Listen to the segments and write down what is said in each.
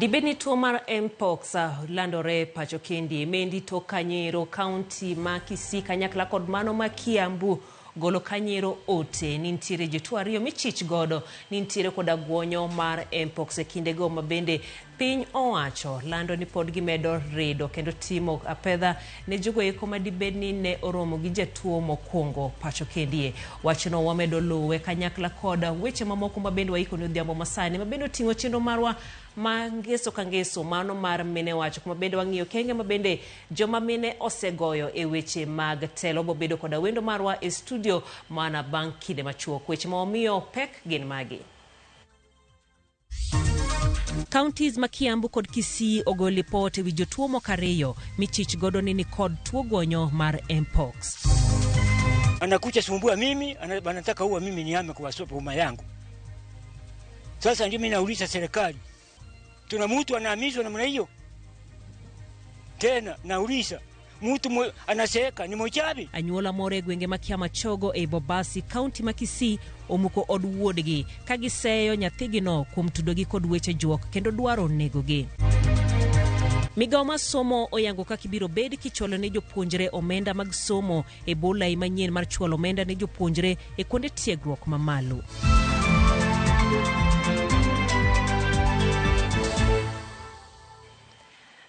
Dibed ni tuo mar Mpox landore pacho kendi mendi to Kanyero kaunti ma Kisii kanyakla kod mano ma Kiambu golo Kanyero ote ni nitiere jotuo ariyo michich godo ni nitiere koda guonyo mar Mpox e kindego ma bende piny owacho lando ni pod gimedo rido kendo timo apedha ne jogo eko ma dibed ni ne oromo gi jatuo mokwongo pacho kendie. Wachno wamedo luwe kanyakla kod weche mamoko ma bende waiko ni odhiambo masani ma bende oting'o chenro marwa ma ngeso ka ngeso mano mar mine wacho kuma bende wang'iyo kenge ma bende joma mine osegoyo e weche mag telo. Bobedo koda wendo marwa e studio mana bang' kinde machuok. Weche ma wamiyo pek gin magi. Counties ma Kiambu kod Kisii ogoyo lipot ewi jotuo moko ariyo michich godo ni nikod tuo gwonyo mar Mpox. Anakucha sumbua mimi, anataka uwa mimi niame kwa boma yangu. Sasa ndio mimi nauliza serikali, tuna mtu anahamishwa namna hiyo? Tena nauliza mtu anaseeka ni mochabi? Anyuola moro e gwenge ma Kiamachogo ei Bobasi, kaunti ma Kisii omuko od wuodgi ka giseyo nyathigino kuom tudogi kod weche juok kendo dwaro negogi. Migawo mar somo oyango kaka ibiro bed kichwalo ne jopuonjre omenda mag somo e bwo lai manyien mar chwalo omenda ne jopuonjre e kuonde tiegruok mamalo.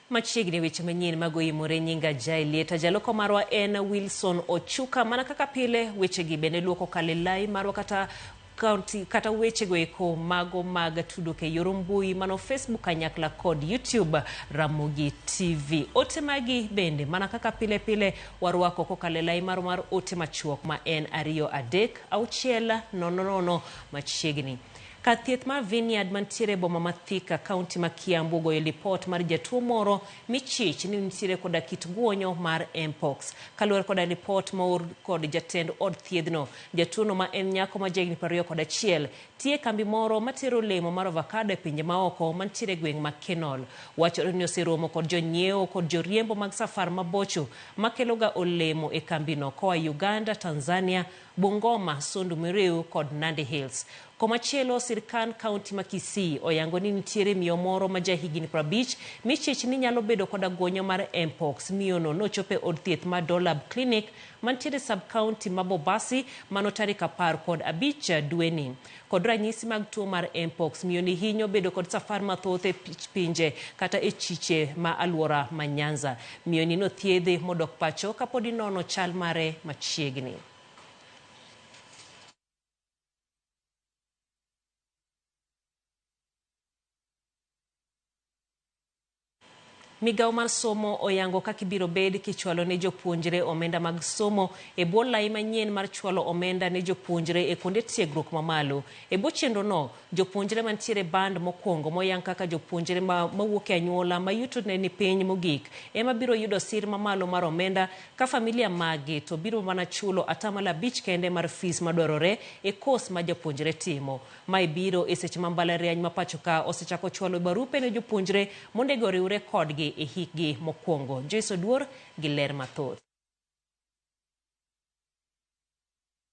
Machiegni weche manyien mag oimore nyinga Jai Lieta. Jaloko marwa en Wilson Ochuka. Mana kaka pile wechegi bende luoko kale lai marwa kata kaunti kata wechego eko mago mag tudruok e yor mbui mano Facebook kanyakla kod YouTube Ramogi TV. Ote magi bende mana kaka pile pile warwako kokalo e lai marwa mar ote machuok ma en 2 3 6 0 0 machiegni. Kar thieth mar Vineyard mantiere e boma ma Thika, kaunti ma Kiambu ogoyo lipot mar jatuo moro michich ni nitiere koda kit guonyo mar Mpox. Kaluwore koda lipot moor kod jatend od thiedhno, jatuono ma en nyako ma jahigni 21 tiyo e kambi moro matero olemo mar avocado e pinje maoko mantiere e gweng' ma Kenol. Wachore ni oseromo kod jonyiewo kod joriembo mag safar mabocho makeloga olemo e kambino koa Uganda, Tanzania, Bungoma, Sondu Miriu kod Nandi Hills. Komachielo, sirkand kaunti ma Kisii oyango ni nitiere miyo moro ma jahigni 50 michich ni nyalo bedo koda guonyo mar Mpox. Miyono nochopo e od thieth ma Dolab Clinic mantiere sub-county ma Bobasi mano tarik 15 dweni. Kod ranyisi mag tuo mar Mpox, miyoni hinyo bedo kod safar mathoth e pinje kata e chiche ma aluora ma Nyanza. Miyoni nothiedhi modok pacho kapod inono chal mare machiegni. Migawo mar somo oyango kaka ibiro bed kichwalo ne jopuonjre omenda mag somo e bwo lai manyien mar chwalo omenda ne jopuonjre e kuonde tiegruok mamalo. E bwo chenrono, jopuonjre mantiere band mokwongo moyang kaka jopuonjre mawuok e anyuola ma yuto ne ni piny mogik ema biro yudo sir mamalo mar omenda ka familia maggi to biro mana chulo 5% kende mar fees madwarore e kos ma japuonjre timo. Mae biro e seche ma mbalariany ma pacho ka osechako chwalo barupe ne jopuonjre mondo oriwre kodgi e hikgi mokwongo. Joyce Oduor gi ler mathoth.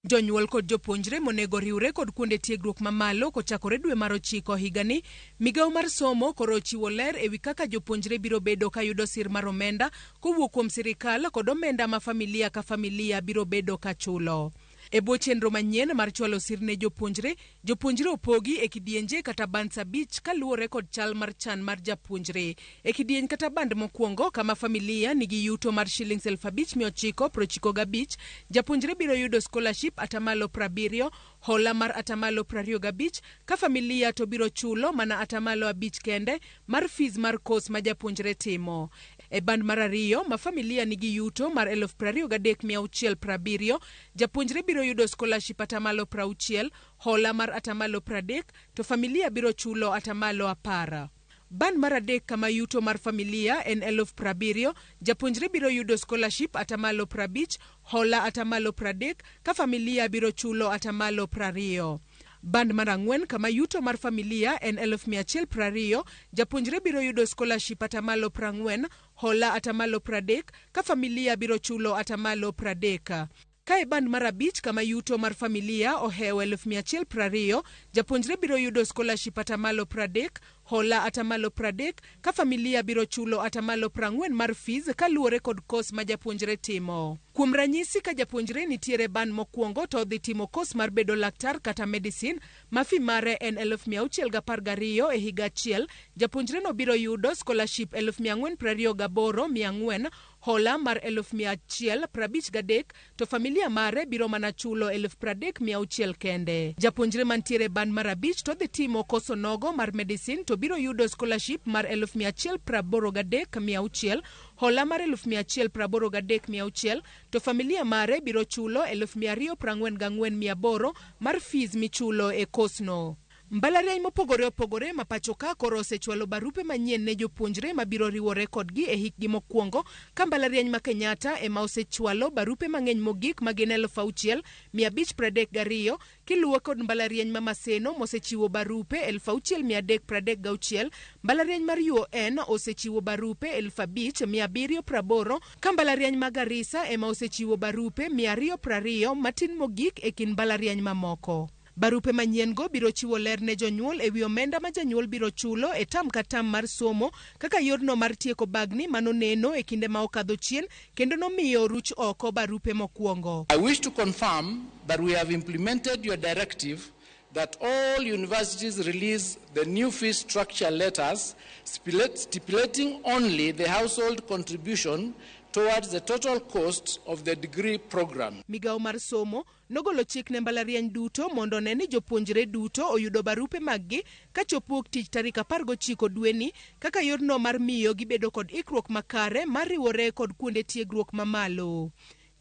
Jonyuol kod jopuonjre monego riwre kod kuonde tiegruok mamalo kochakore dwe mar 9 higani. Migawo mar somo koro ochiwo ler ewi kaka jopuonjre biro bedo ka yudo sir mar omenda kowuok kuom sirikal kod omenda ma familia ka familia biro bedo ka chulo. E bwo chenro manyien mar chwalo sir ne jopuonjre, jopuonjre opogi e kidienje kata bands 5 kaluwore kod chal mar chan mar japuonjre. E kidieny kata band mokwongo kama familia nigi yuto mar shillings 5,995, japuonjre biro yudo scholarship 70%, hola mar 25%, ka familia to biro chulo mana 5% kende mar fees mar course ma japuonjre timo. E band mar ariyo ma familia nigi yuto mar 23,670, japuonjre biro yudo scholarship 60%, hola mar 30%, to familia biro chulo 10%. Band mar adek kama yuto mar familia en 70,000, japuonjre biro yudo scholarship 50%, hola 30%, ka familia biro chulo 20%. Band mar ang'wen kama yuto mar familia en 120,000, japuonjre biro yudo scholarship 40%, hola 30%, ka familia biro chulo 30%. Ka e band mar abich kama yuto mar familia ohewo 120,000, japuonjre biro yudo scholarship 30%, hola atamalo 30 ka familia biro chulo atamalo 40 mar fees kaluwore kod kos ma japuonjre timo. Kuom ranyisi, ka japuonjre nitiere band mokwongo to odhi timo kos mar bedo laktar kata medicine ma fee mare en 612,000 e higa achiel, japuonjreno biro yudo scholarship 428,400, hola mar 153,000 to familia mare biro mana chulo 30,600 kende. Japuonjre mantiere band mar 5 to dhi timo kos onogo mar medicine to biro yudo scholarship mar 183,600, hola mar 183,600 to familia mare biro chulo 244,800 mar fees michulo e kosno. Mbalariany mopogore opogore ma pacho ka koro osechwalo barupe manyien ne jopuonjre mabiro riwore kodgi e hikgi mokwongo, ka mbalariany ma Kenyatta ema osechwalo barupe mang'eny mogik ma gin 6,532, kiluwe kod mbalariany ma Maseno mosechiwo barupe 6,336, mbalariany mar UoN osechiwo barupe 5,780, ka mbalariany ma Garissa ema osechiwo barupe 220 matin mogik e kind mbalariany mamoko. Barupe manyien go biro chiwo ler ne jonyuol e wi omenda ma janyuol biro chulo e tam ka tam mar somo kaka yorno mar tieko bagni manoneno e kinde ma okadho chien kendo nomiyo ruch oko barupe mokwongo. I wish to confirm that we have implemented your directive that all universities release the new fee structure letters stipulating only the household contribution towards the total cost of the degree program. Migawo mar somo nogolo chik ne mbalariany duto mondo one ni jopuonjre duto oyudo barupe maggi kachop wuok tich tarik 19 dweni kaka yorno mar miyo gibedo kod ikruok makare mar riwore kod kuonde tiegruok mamalo.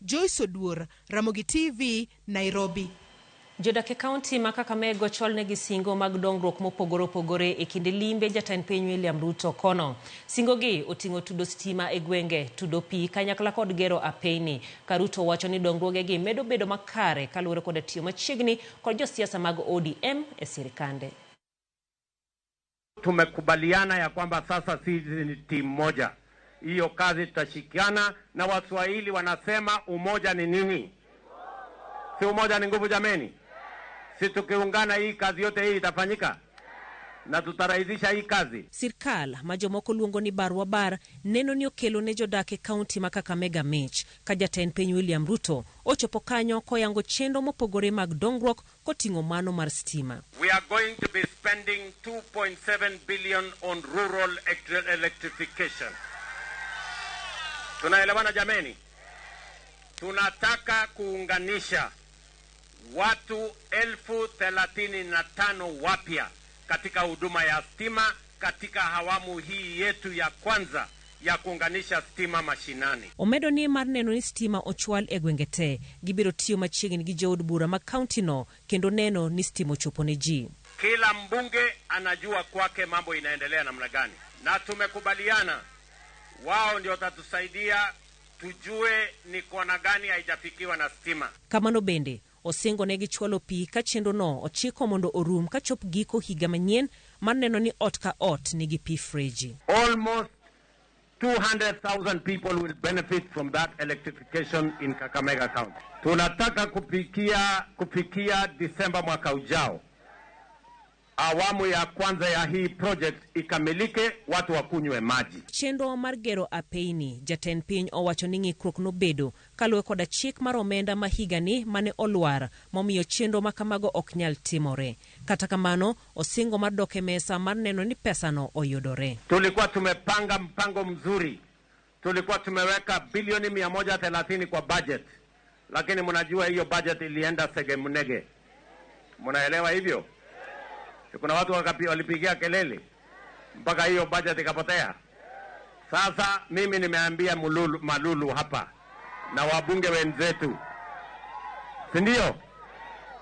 Joyce Oduor, Ramogi TV, Nairobi. Jodak e kaunti ma Kakamega ochwalnegi singo mag dongruok mopogore opogore e kinde limbe jatend piny William Ruto kono. Singogi oting'o tudo stima e gwenge, tudo pi kanyakla kod gero apeyni. Ka Ruto wacho ni dongruogegi medo bedo makare kaluwore kod tiyo machiegni kod josiasa mag ODM e sirikande. Tumekubaliana ya kwamba sasa sisi ni timu moja, hiyo kazi tutashikiana, na Waswahili wanasema umoja ni nini? Si umoja ni nguvu jameni? Si tukiungana hii kazi yote hii itafanyika na tutarahisisha hii kazi. Sirkal ma jomoko luongo ni barwa bar neno ni okelo ne jodak e kaunti ma Kakamega mich ka jatend piny William Ruto ochopo kanyo koyango chenro mopogore mag dongruok koting'o mano mar stima. We are going to be spending 2.7 billion on rural electrification. Tunaelewana jameni? Tunataka kuunganisha watu 35,000 wapya katika huduma ya stima katika awamu hii yetu ya kwanza ya kuunganisha stima mashinani. Omedo ni mar neno ni stima ochwal e gwenge te, gibiro tiyo machiegni gi jood bura ma kaunti no kendo neno ni stima ochopo ne ji. Kila mbunge anajua kwake mambo inaendelea namna gani, na tumekubaliana wao ndio watatusaidia tujue ni kona gani haijafikiwa na stima. Kamano bende osingo ne gichwalo pi ka chenro no ochiko mondo orum kachop giko higa manyien mar neno ni ot ka ot nigi pi freji. Almost 200,000 people will benefit from that electrification in Kakamega County. Tunataka kufikia Disemba mwaka ujao, awamu ya kwanza ya hii project ikamilike, watu wakunywe maji. Chenro mar gero apeyni, jatend piny owacho ni ng'ikruok nobedo kaluwe koda chik mar omenda ma higani mane olwar momiyo chenro ma kamago ok nyal timore. Kata kamano, osingo mar dok e mesa mar neno ni pesano oyudore. Tulikuwa tumepanga mpango mzuri, tulikuwa tumeweka bilioni 130 kwa budget, lakini mnajua hiyo budget ilienda segemnege. Mnaelewa hivyo? Kuna watu walipigia kelele mpaka hiyo budget ikapotea. Sasa mimi nimeambia Malulu hapa na wabunge wenzetu, si ndio?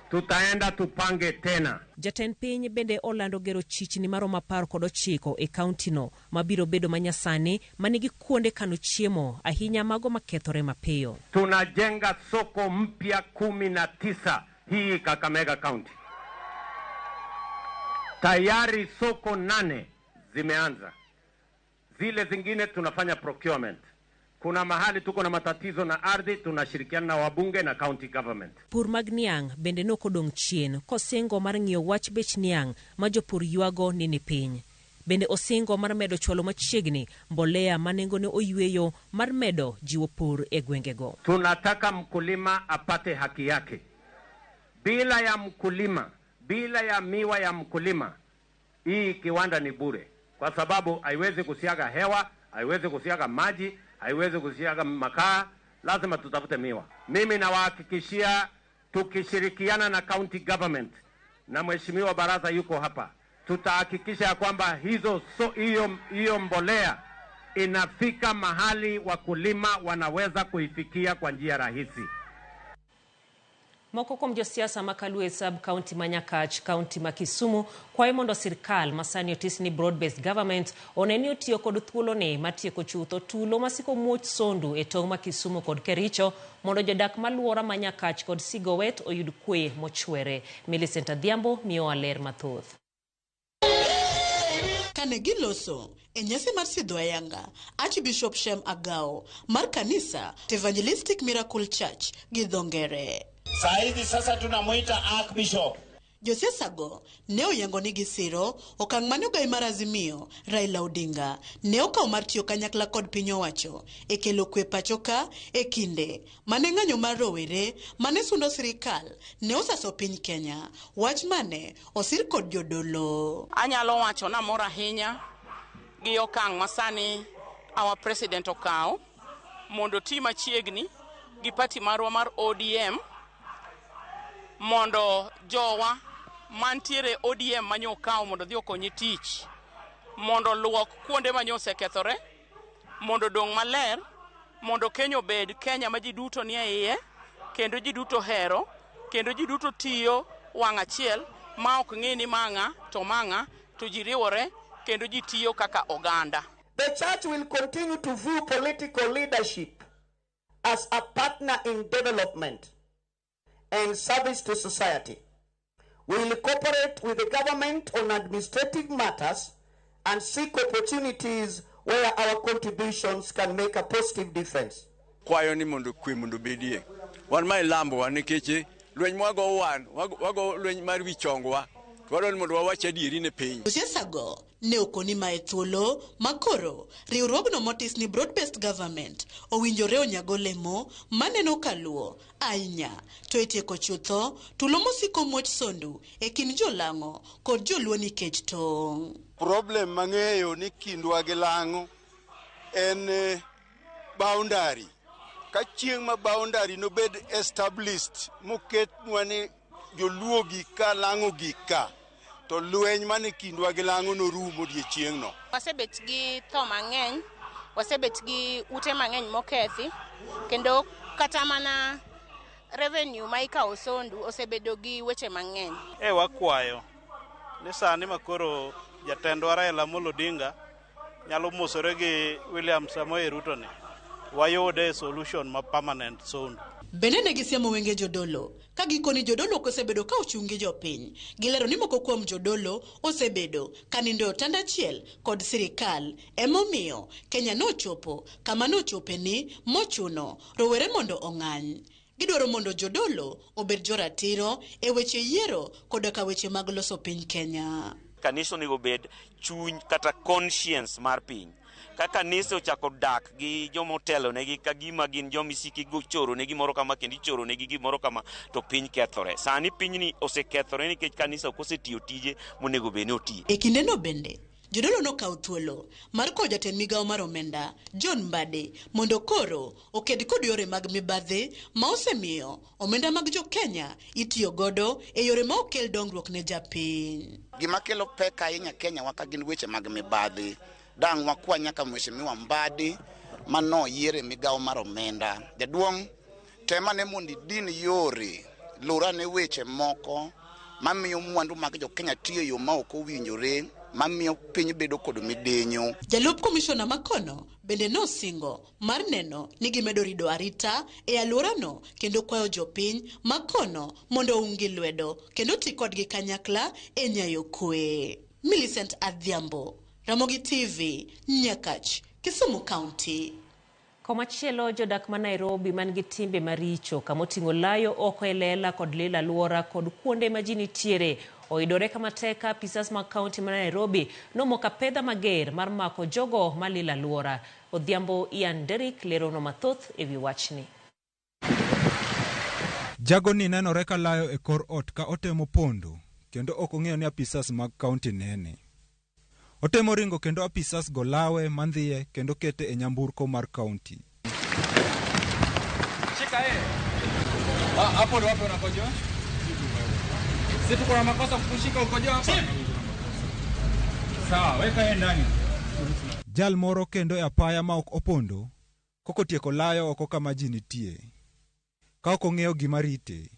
Tutaenda tupange tena. Jatend piny bende olando gero chichni maromo 19 e kaunti no mabiro bedo manyasani manigi kuonde kano chiemo ahinya mago makethore mapiyo. Tunajenga soko mpya 19 hii Kakamega County. Tayari soko 8 zimeanza. Zile zingine tunafanya procurement. Kuna mahali tuko na matatizo na ardhi, tunashirikiana na wabunge na county government. Pur mag niang' bende nokodong' chien kosingo mar ng'iyo wach bech niang' ma jopur ywago ni ni piny. Bende osingo mar medo chwalo machiegni mbolea ma nengone oyweyo mar medo jiwo pur e gwengego. Tunataka mkulima apate haki yake. Bila ya mkulima, bila ya miwa ya mkulima, hii kiwanda ni bure, kwa sababu haiwezi kusiaga hewa, haiwezi kusiaga maji, haiwezi kusiaga makaa. Lazima tutafute miwa. Mimi nawahakikishia, tukishirikiana na county government na mheshimiwa Baraza yuko hapa, tutahakikisha ya kwamba hizo hiyo hiyo mbolea inafika mahali wakulima wanaweza kuifikia kwa njia rahisi. Moko kuom josiasa ma Kalue sub county ma Nyakach, county ma Kisumu kwayo mondo sirkal masani otis ni broad based government one ni otiyo kod thuoloni mar tieko chutho tulo masiko muoch sondu e tong' ma Kisumu kod Kericho mondo jodak maluora ma Nyakach kod Sigowet oyud kwe mochwere. Millicent Adhiambo miyowa ler mathoth. Kane giloso e nyasi mar sidho ayanga Archbishop Shem Agao mar kanisa Evangelistic Miracle Church gi dho ngere. Saa hizi sasa tunamuita Archbishop. Josiasago ne oyango ni gisiro okang' mane ogai mar Azimio Raila Odinga ne okawo mar tiyo kanyakla kod piny owacho e kelo kwe pacho ka e kinde mane ng'anyo mar rowere mane sundo sirikal ne osaso piny Kenya, wach mane osir kod jodolo. Anyalo wacho namor ahinya gi okang' masani our president okawo mondo oti machiegni gi party marwa mar ODM mondo jowa mantiere ODM manyo okawo mondo odhi okonye tich mondo luok kuonde manyo osekethore mondo odong' maler mondo Kenya obed Kenya ma ji duto nie iye kendo ji duto hero kendo ji duto tiyo wang' achiel ma ok ng'i ni mang'a to mang'a to ji riwore kendo ji tiyo kaka oganda. The church will continue to view political leadership as a partner in development and service to society. We will cooperate with the government on administrative matters and seek opportunities where our contributions can make a positive difference. Kwayo ni mondo kwe mondo obedie. Wan ma ilambowa nikech lweny mwago wan, wago lweny mar wi chongwa. To wadwaro ni mondo wawach adieri ne piny. Josiasago ne okoni mae thuolo makoro riwruogno motis ni broad based government owinjore onyag olemo maneno kaluo ahinya to e tieko chutho tulo mosiko muoch sondu e kind jolang'o kod joluo nikech tong'. Problem mang'eyo ni kindwa gi lang'o en boundary. Ka chieng' ma boundary nobed established moketnwa ni joluo gi ka lang'o gi ka, to lweny mane kindwa gi lang'o norum odiechieng'no. Wasebet gi tho mang'eny, wasebet gi ute mang'eny mokethi, kendo kata mana revenue ma ikawo sondu osebedo gi weche mang'eny. E wakwayo ni sani makoro jatendwa Raila Amolo Odinga nyalo mosore gi William Samoei Ruto ni wayude solution ma permanent sondu. Bende ne gisiemo wenge jodolo ka gikoni jodolo ok osebedo ka ochung' gi jopiny. Gilero ni moko kuom jodolo osebedo ka nindo e otanda achiel kod sirikal, emomiyo Kenya nochopo kama nochope ni mochuno rowere mondo ong'any. Gidwaro mondo jodolo obed joratiro e weche yiero koda ka weche mag loso piny Kenya. Kanisa onego bed chuny kata conscience mar piny. Ka kanisa ochako dak gi joma otelonegi ka gima gin joma isiko ichoronegi gimoro kama kendo ichoronegi gimoro kama to piny kethore. Sani pinyni osekethore nikech kanisa ok osetiyo tije monego bed ni otiyo. E kindeno bende, jodolo nokawo thuolo mar kowo jatend migawo mar omenda John Mbadi mondo koro oked kod yore mag mibadhi ma osemiyo omenda mag jo Kenya itiyo godo e yore ma ok kel dongruok ne japiny. Gima kelo pek ahinya Kenya wa ka gin weche mag mibadhi. Dang' wakwa nyaka Mheshimiwa Mbadi manoyier e migawo mar omenda. Jaduong' temane mondo idin yore, lurane weche moko mamiyo mwandu mag jo Kenya tiyo e yo ma ok owinjore, mamiyo piny bedo kod midenyo. Jalup komishona makono bende nosingo mar neno ni gimedo rido arita e alworano kendo kwayo jopiny makono mondo oung gi lwedo kendo ti kodgi kanyakla e nyayo kwe. Millicent Adhiambo, Ramogi TV, Nyakach, Kisumu County. Komachielo, jodak ma Nairobi man gi timbe maricho kamoting'o layo oko e lela kod lilo alwora kod kuonde ma ji nitiere Oyudore kama tek ka apisas mag kaunti ma Nairobi nomoko apedha mager mar mako jogo malilo alwora. Odhiambo Ian Derrick leronwa mathoth ewi wachni. Jagoni nenore ka layo e kor ot ka otemo pondo kendo ok ong'eyo ni apisas mag kaunti nene. Otemo ringo kendo apisas go lawe mandhiye kendo kete e nyamburko mar kaunti. Shika yeye. Hapo ndo wapi unakojoa? Sisi tuko na makosa kukushika ukojoa hapa. Sawa, weka yeye ndani. Jal moro kendo e apaya ma ok opondo kokotieko layo oko kama ji nitie. Ka ok ong'eyo gima rite.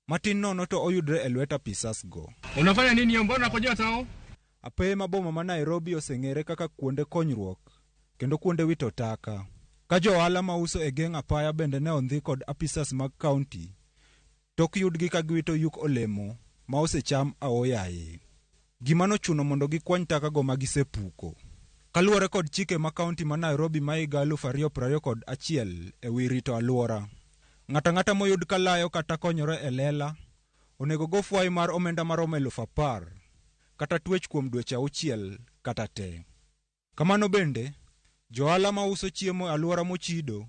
Matin nono to oyudre e lwet apisas go. Unafanya nini hiyo? Mbona unakojoa tao? Apewe ma boma ma Nairobi oseng'ere kaka kuonde konyruok kendo kuonde wito taka. Ka jo ohala mauso e geng' apaya bende ne ondhi kod apisas mag kaunti tok yudgi ka giwito yuk olemo ma osecham aoyaye. Gima nochuno mondo gikwany takago ma gisepuko. Kaluwore kod chike ma kaunti ma Nairobi ma higa 2021 e wi rito alwora, ng'ato ang'ata moyud ka layo kata konyore e lela onego go fwai mar omenda maromo 10,000 kata twech kuom dweche 6 kata te. Kamano bende, johala mauso chiemo e alwora mochido,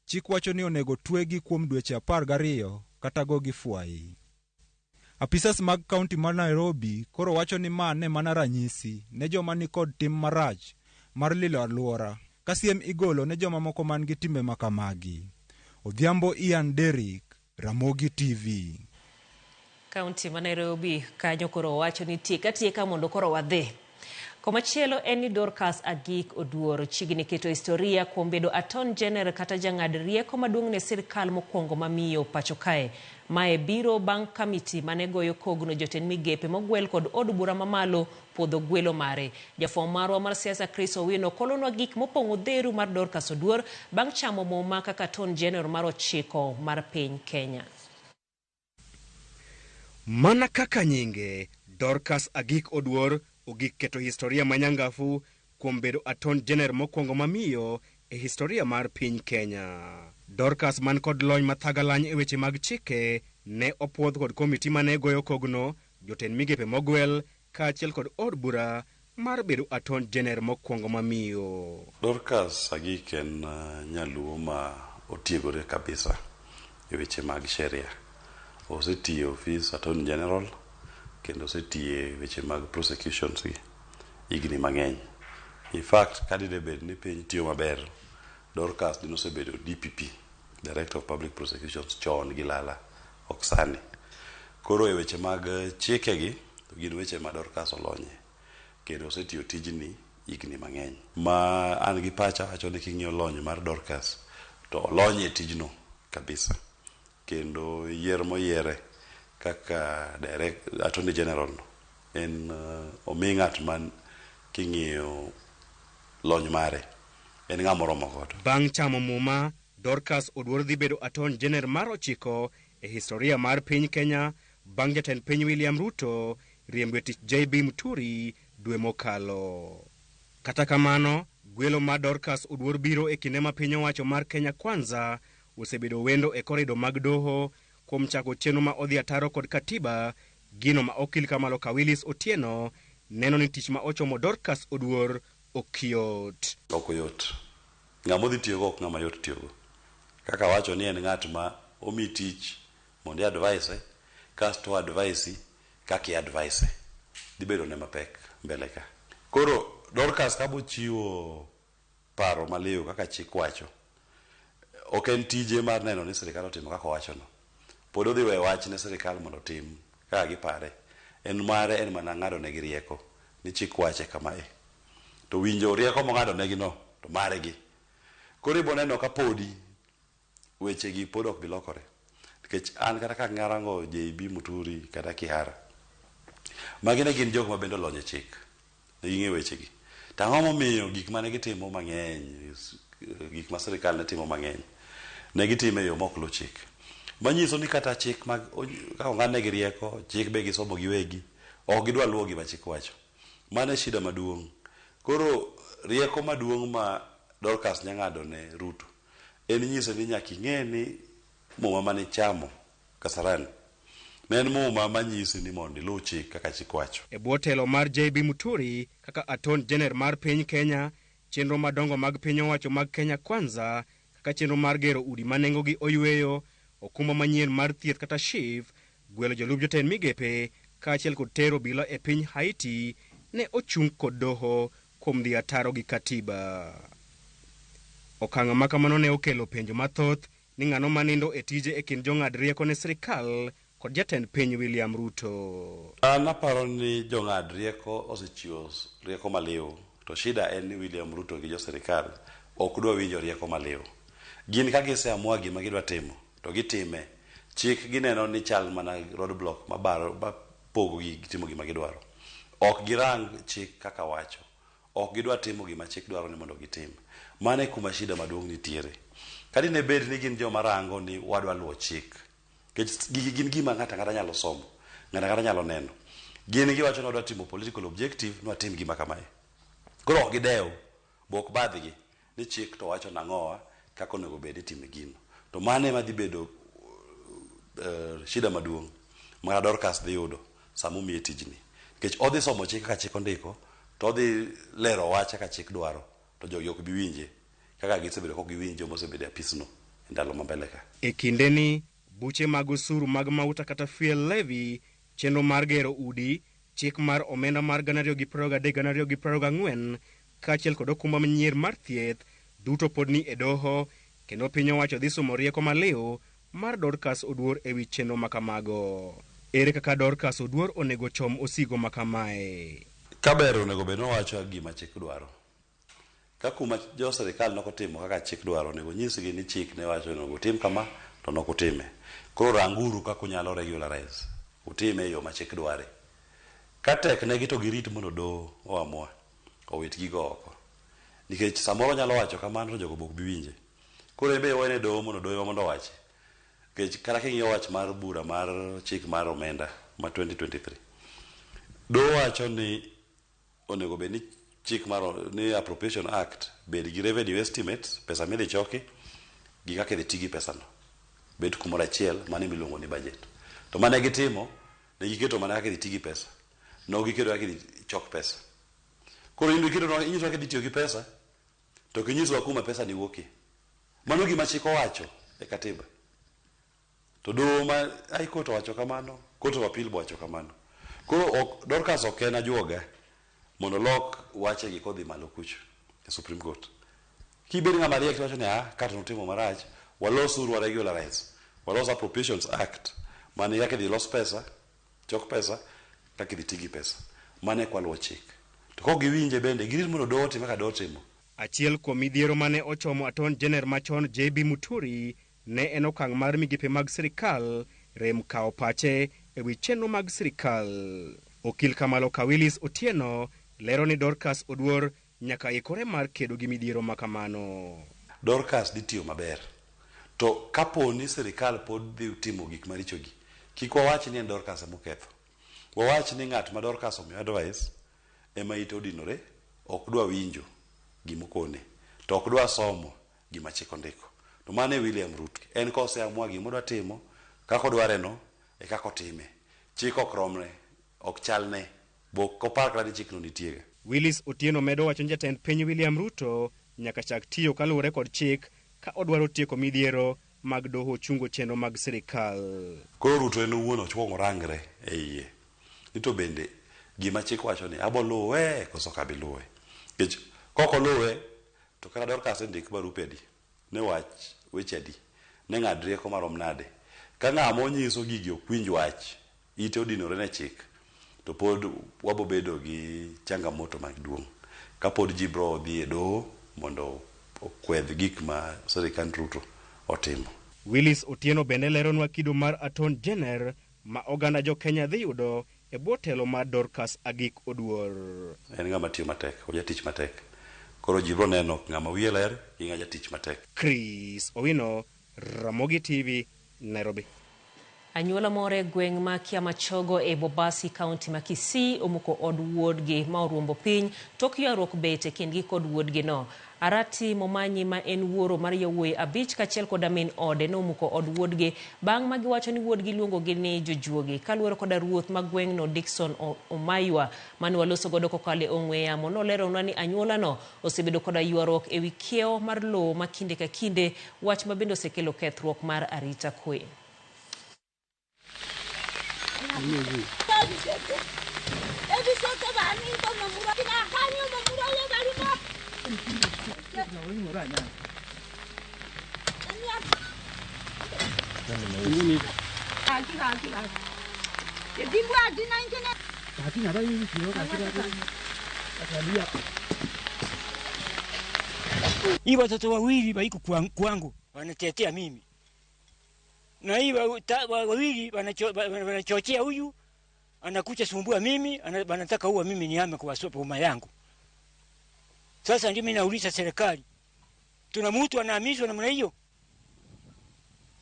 chik wacho ni onego twegi kuom dweche 12 kata gogi fwai. Apisas mag kaunti ma Nairobi koro wacho ni ma ne mana ranyisi ne joma ni kod tim marach mar lilo alwora, ka siem igolo ne joma moko man gi timbe makamagi. Odhiambo Ian Derrick, Ramogi TV. Kaunti ma Nairobi kanyo koro wacho ni tieka tieka mondo koro wadhi. Komachielo en ni Dorcas Agik Oduor chiegni keto historia kuom bedo Attorney General kata jang'ad rieko maduong' ne sirkal mokwongo mamiyo pacho kae. Mae biro bang' kamiti mane goyo kogno jotend migepe mogwel kod od bura mamalo puodho gwelo mare. Jafwambo marwa mar siasa Chris Owino kolonwa gik mopong'o dheru mar Dorcas Oduor bang' chamo muma kaka Attorney General mar 9 mar piny Kenya. Mana kaka nyinge, Dorcas Agik Oduor ogik keto historia manyangafu kuom bedo Attorney General mokwongo mamiyo e historia mar piny Kenya. Dorcas man kod lony mathagalany e weche mag chike ne opuodh kod komiti mane goyo kogno, jotend migepe mogwel kaachiel kod od bura mar bedo Attorney General mokwongo mamiyo. Dorcas Agik en nyaluo ma otiegore kabisa e weche mag sheria. Osetiyo e ofis Attorney General kendo osetiyo e weche mag prosecutions gi higni mang'eny. In fact, ka dine bed ni piny tiyo maber, Dorcas dine osebedo DPP, Director of Public Prosecutions chon gi lala, ok sani. Koro e weche mag chikegi, to gin weche ma Dorcas olonye kendo osetiyo tijni higni mang'eny. Ma an gi pacha wacho ni king'iyo lony mar Dorcas, to olony e tijno kabisa. Kendo yier moyiere kaka direct Attorney General no en omi ng'at man king'iyo lony mare en ng'ama oromo godo. Bang' chamo muma, Dorcas Oduor dhi bedo Attorney General mar 9 e historia mar piny Kenya bang' jatend piny William Ruto riembo e tich JB Muturi dwe mokalo. Kata kamano, gwelo mar Dorcas Oduor biro e kinde ma piny owacho mar Kenya Kwanza osebedo wendo e korido mag doho kuom chako chenro ma odhi ataro kod katiba, gino ma okil Kamalo Kawilis Otieno neno ni tich ma ochomo Dorcas Oduor ok yot. Ok oyot. Ng'ama odhi tiyogo ok ng'ama yot tiyogo. Kaka wacho ni en ng'at ma omi tich mondo i advise, kasto advise kaka i advise. Dhi bedo ne mapek mbele ka. Koro Dorcas ka bochiwo paro maliw kaka chik wacho, ok en tije mar neno ni sirikal otimo kaka owachono. Pod odhi weyo wach ne sirikal mondo otim kaka gipare. En mare en mana ng'ado negi rieko ni chik wache kama e. To winjo rieko mong'ado negi no to margi. Koro ibo neno ka podi weche gi pod ok bilokore. Nikech an kata ka ng'arango JB Muturi kata Kihara, magi ne gin jok ma bende olony e chik. Ne ging'eyo weche gi. To ang'o momiyo gik mane gitimo mang'eny, gik ma sirikal ne timo mang'eny, ne gitimo e yo mok luw chik. Manyiso ni kata chik mag kaka ong'adnegi rieko, chik be gisomo giwegi, ok gidwa luwo gima chik wacho. Mano e shida maduong'. Koro rieko maduong' ma Dorcas nyang'ado ne Ruto en nyise ni nyaka ing'e ni muma mane ichamo Kasarani Ne en muma manyisi ni mondo iluw chik kaka chik wacho. E bwo telo mar JB Muturi kaka Attorney General mar piny Kenya, chenro madongo mag piny owacho mag Kenya Kwanza kaka chenro mar gero udi ma nengogi oyweyo, okumba manyien mar thieth kata SHIF, gwelo jolup jotend migepe kaachiel kod tero obila e piny Haiti ne ochung kod doho kuom dhi ataro gi katiba. Okang' ma kamano ne okelo penjo mathoth ni ng'ano manindo e tije e kind jong'ad rieko ne sirikal kod jatend piny William Ruto. An aparo ni jong'ad rieko osechiwo rieko maliw to shida en ni William Ruto gi jo sirikal ok dwa winjo rieko maliw. Gin ka giseamua gima gidwa timo to gitime. Chik gineno ni chal mana roadblock mabaro mapogo gi timo gima gidwaro. Ok girang chik kaka wacho. Ok gidwa timo gima chik dwaro ni mondo gitim. Mano e kuma shida maduong' nitiere. Ka dine bed ni gin joma rango ni wadwa luwo chik. Nikech gigi gin gima ng'ato ang'ata nyalo somo. Ng'ato ang'ata nyalo neno. Gin giwacho ni wadwa timo political objective ni watim gima kamae. Koro ok gidew, be ok badhgi ni chik to wacho nang'owa kaka onego bed itime gino. To mano ema dhi bedo shida maduong' ma Dorcas dhi yudo sama omiye tijni. Nikech odhi somo chik kaka chik ondiko, to odhi lero wach kaka chik dwaro, to jogi ok bi winje kaka gisebedo kok giwinj joma osebedo e apisno e ndalo ma mbele ka. E kindeni, buche mag osuru mag mauta kata fuel levy, chenro mar gero udi, chik mar omenda mar 2023-2024 kaachiel kod okumba manyien mar thieth duto pod ni e doho kendo piny owacho dhi somo rieko maliw mar Dorcas Oduor ewi chenro makamago. Ere kaka Dorcas Oduor onego chom osigo makamae? Kaber onego bed ni owacho gima chik dwaro. Ka kuma jo sirikal nokotimo kaka chik dwaro, onego nyisgi ni chik ne wacho onego utim kama to nokutime. Koro ranguru kaka unyalo regularize. Utime e yo ma chik dware. Ka tek negi to girit mondo doho oamua owit gigo oko. Nikech samoro onyalo wacho kamano to jogo be ok bi winje. Koro en be owene doho mondo doho ema mondo owachi. Nikech kata king'iyo wach mar bura mar chik mar omenda ma 2023, doho wacho ni onego bed ni chik mar ni Appropriation Act bed gi revenue estimates, pesa midhi choki gi kaka idhi ti gi pesano. Bet kumoro achiel, mano emiluongo ni budget. To mane gitimo, ne giketo mana kaka idhi ti gi pesa. Ne ok giketo kaka idhi chok pesa. Koro in iketo inyiso kaka idhi tiyo gi pesa, to ok inyiswa kuma pesa ni wuokie. Mano gima chik owacho e katiba. To doho ma High Court owacho kamano, Court of Appeal be owacho kamano. Koro ok, Dorcas ok en ajuoga mondo olok wachegi kodhi malo kucho e Supreme Court. Kibed ng'ama riek tiwacho ni ah, ka to nutimo marach, walosuru wa regularize. Walos Appropriations Act mani kaka idhi los pesa, chok pesa, kaka idhi ti gi pesa. Mano e kwaluwo chik. To kok giwinje bende, girit mondo doho otim kaka doho timo. Achiel kuom midhiero mane ochomo Attorney General machon JB Muturi ne en okang' mar migepe mag sirikal rem kawo pache ewi chenro mag sirikal. Okil Kamalo Kawilis Otieno lero ni Dorcas Oduor nyaka ikore mar kedo gi midhiero makamano. Dorcas dhi tiyo maber. To kapo ni sirikal pod dhi timo gik marichogi, kik wawach ni en Dorcas ema oketho. Wawach ni ng'at ma Dorcas omiyo advice ema ite odinore, ok dwa winjo gima okone, to ok dwa somo gima chik ondiko. To mano e William Ruto. En koseamua gima odwa timo, kaka odware no, e kaka otime. Chik ok romre, ok chalne, be ok opar kata ni chikno nitie ga. Willis Otieno medo wacho ni jatend piny William Ruto nyaka chak tiyo kaluwore kod chik ka odwaro tieko midhiero mag doho chungo chenro mag sirikal. Koro Ruto en owuon ochuong orangre e iye ni to bende gima chik wacho ni abo luwe koso ok abi luwe. Nikech kok oluwe to kata Dorcas ndik barupe adi, ne wach weche adi, ne ng'ad rieko marom nade. Ka ng'ama onyiso gigi ok winj wach, ite odinore ne chik, to pod wabo bedo gi changamoto maduong'. Kapod ji bro dhi e doho mondo okwedh gik ma sirikand Ruto otimo. Willis Otieno bende leronwa kido mar Attorney General ma oganda jo Kenya dhi yudo e bwo telo mar Dorcas Agik Oduor. En ng'ama tiyo matek, ojatich matek. Koro ji bro neno ng'ama wiye ler gi ng'a jatich matek. Chris Owino, Ramogi TV, Nairobi. Anyuola moro e gweng' ma Kiamachogo e Bobasi, kaunti ma Kisii omuko od wuodgi ma oruombo piny tok ywaruok bet e kindgi kod wuodgi no. Arati Momanyi ma en wuoro mar yawuoyi 5 kaachiel koda min ode nomuko od wuodgi bang' ma giwacho ni wuodgi luongogi ni jojuogi. Kaluwore koda ruoth ma gweng'no Dickson Omaywa mane waloso godo kokalo e ong'we yamo noleronwa ni anyuolano osebedo koda ywaruok ewi kiewo mar lowo ma kinde ka kinde, wach ma bende osekelo kethruok mar arita kwe. Hii watoto wawili waiko kwangu wanatetea mimi, na hii wawili wanachochea huyu anakuja sumbua mimi, anataka uwa mimi nihame kwa boma yangu. Sasa ndio mimi nauliza serikali, tuna mtu anahamishwa namna hiyo?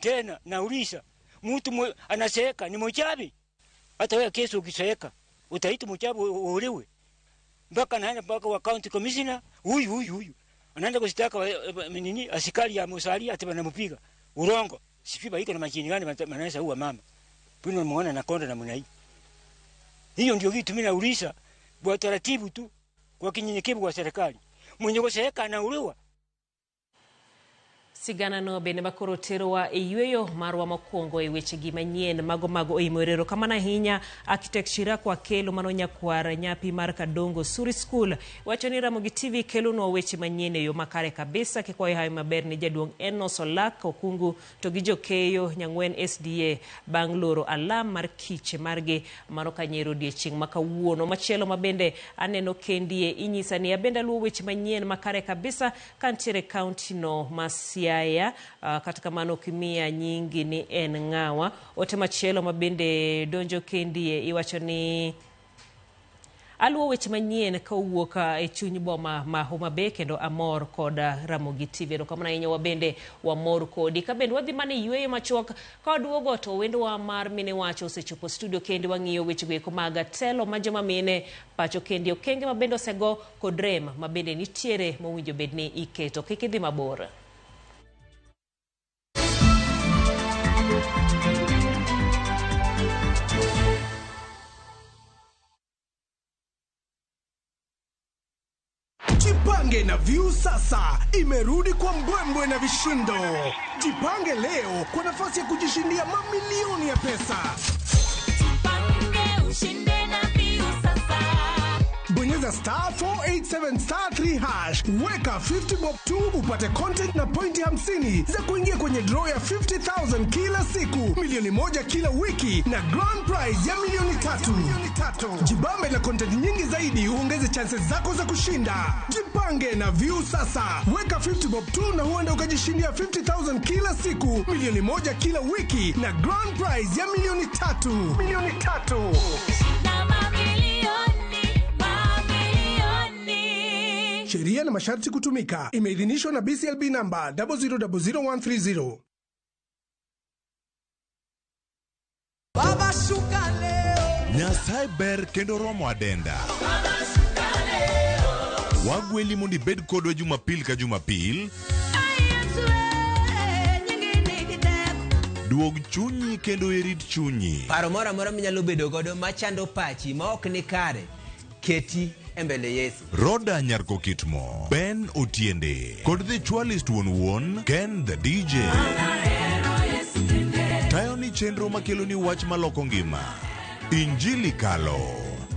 Tena nauliza, mtu anaseeka ni mchawi? Hata wewe kesho ukiseeka utaitwa mchawi uolewe. Mpaka naenda mpaka wa county commissioner huyu huyu huyu anaenda kushtaka nini askari ya Musalia ati wanampiga. Urongo. Sijui iko na majini gani manaweza huwa mama. Pino muona na konda namna hii. Hiyo ndio vitu mimi nauliza kwa taratibu tu, kwa kinyenyekevu kwa serikali. Mwenye kuseeka anauliwa. Sigana no bende makoro terowa e yweyo marwa mokwongo e wechegi manyien mago mago oimorero kamano ahinya architect Shirako Akelo mano nyakwar nyapi mar Kadongo Suri School wacho ni Ramogi TV kelonwa weche manyien e yo makare kabisa. Kikwayo hawi maber ni jaduong' Enos Olak Okungu to gi jokeyo Nyang'wen SDA bang' loro alam mar kiche margi mano kanyero odiechieng' ma kawuono. Machielo mabende aneno kendie inyisa ni abende aluwo weche manyien makare kabisa kantiere kaunti no ma Siaya. Kata kamano okimiya nyingi ni en ng'awa. Ote machielo mabende donjo kendie iwacho ni aluwo weche manyien kowuok e chuny boma ma Homa Bay kendo amor kod Ramogi TV. Erokamano ahinya wabende wamor kodi. Ka bende wadhi mana e yweyo machuok ka waduogo to wendowa mar mine wacho osechopo studio kendo wang'iyo wechego eko mag telo ma joma mine pacho kendi okenge ma bende osego kod rem ma bende nitiere mowinjo bed ni iketo. Kik idhi mabor. Jipange na Viusasa imerudi kwa mbwembwe na vishindo. Jipange leo kwa nafasi ya kujishindia mamilioni ya pesa. Jipange ushinde na Viusasa. Bonyeza star 487 star 3 hash, weka 50 bob 2 upate content na pointi 50 za kuingia kwenye draw ya 50,000 kila siku, milioni 1 kila wiki na grand prize ya milioni 3. Jibambe na content nyingi zaidi uongeze chances zako za kushinda. Jipange na Viusasa, weka 50 bob 2 na huenda ukajishindia 50,000 kila siku, milioni 1 kila wiki na grand prize ya milioni 3. Milioni 3. Na mamilioni. Sheria na masharti kutumika. Imeidhinishwa na BCLB namba 0000130. Baba shuka leo. Nyasaye ber kendo romo adenda. Baba shuka leo. Wagweli mondo ibed kodwa Jumapil ka Jumapil. Duog chunyi kendo irit chunyi. Paro moro amora minyalo bedo godo machando pachi ma ok ni kare, keti embele Yesu. Roda Nyarko Kitmo, Ben Otiende, kod The Chwalist wuon wuon, Ken the DJ. Tayo ni chenro makelo ni wach maloko ngima. Injili Kalo,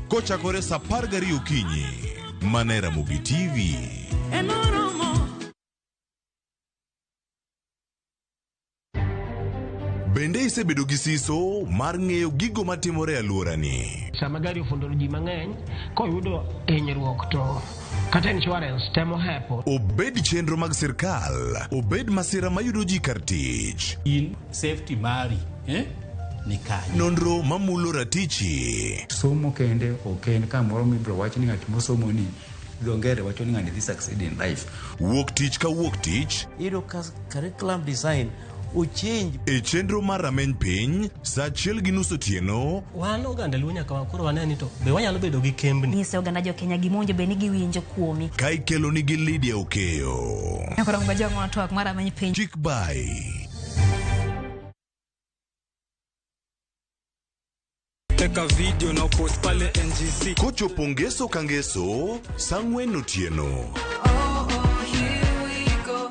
kochakore saa 12 okinyi, mana e Ramogi TV. Bende isebedo gi siso mar ng'eyo gigo matimore e alworani? Sama gari ofundo ji mang'eny, koyudo hinyruok to kata insurance temo hepo. Obed chenro mag sirkal, obed masira mayudo ji kar tich. In safety mari, ni kanye. Nonro mamulo ratichi. Somo kende ok en kamoro mibiro wach ni ng'at mosomo ni dho ngere wacho ni ng'ani dhi succeed in life. Wuok tich ka wuok tich. Iyudo ka curriculum design Ochange. E chenro mar Rameny Piny, saa achiel gi nus otieno. Wan oganda Luo nyaka koro wane ni to be wanyalo bedo gi kembni. Nyiso oganda jo Kenya gima owinjo bed ni giwinjo kuomi. Ka ikeloni gi Lydia Okeyo. Koro ngwa twak mar Rameny Piny. Chik bai. Teka video na post pale NGC. Kochopo ngeso ka ngeso, saa ang'wen otieno.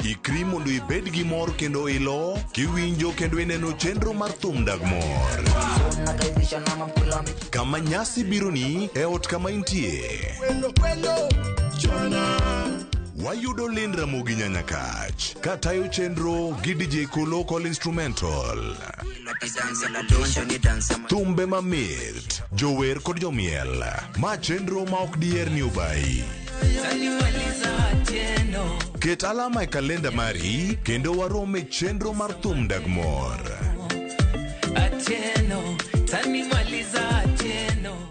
Ikri mondo ibed gi mor kendo ilo, kiwinjo kendo ineno chenro mar thum dag mor. Kama nyasi bironi e ot kama intie. Wayudo Lynn Ramogi Nyanyakach katayo chenro gi DJ Kolo Call Instrumental. Thumbe mamit, jower kod jomiel. Ma chenro ma ok diher ni obayi. Ket alama e kalenda mari kendo warom e chenro mar thum dag mor. Atieno, tanimaliza Atieno.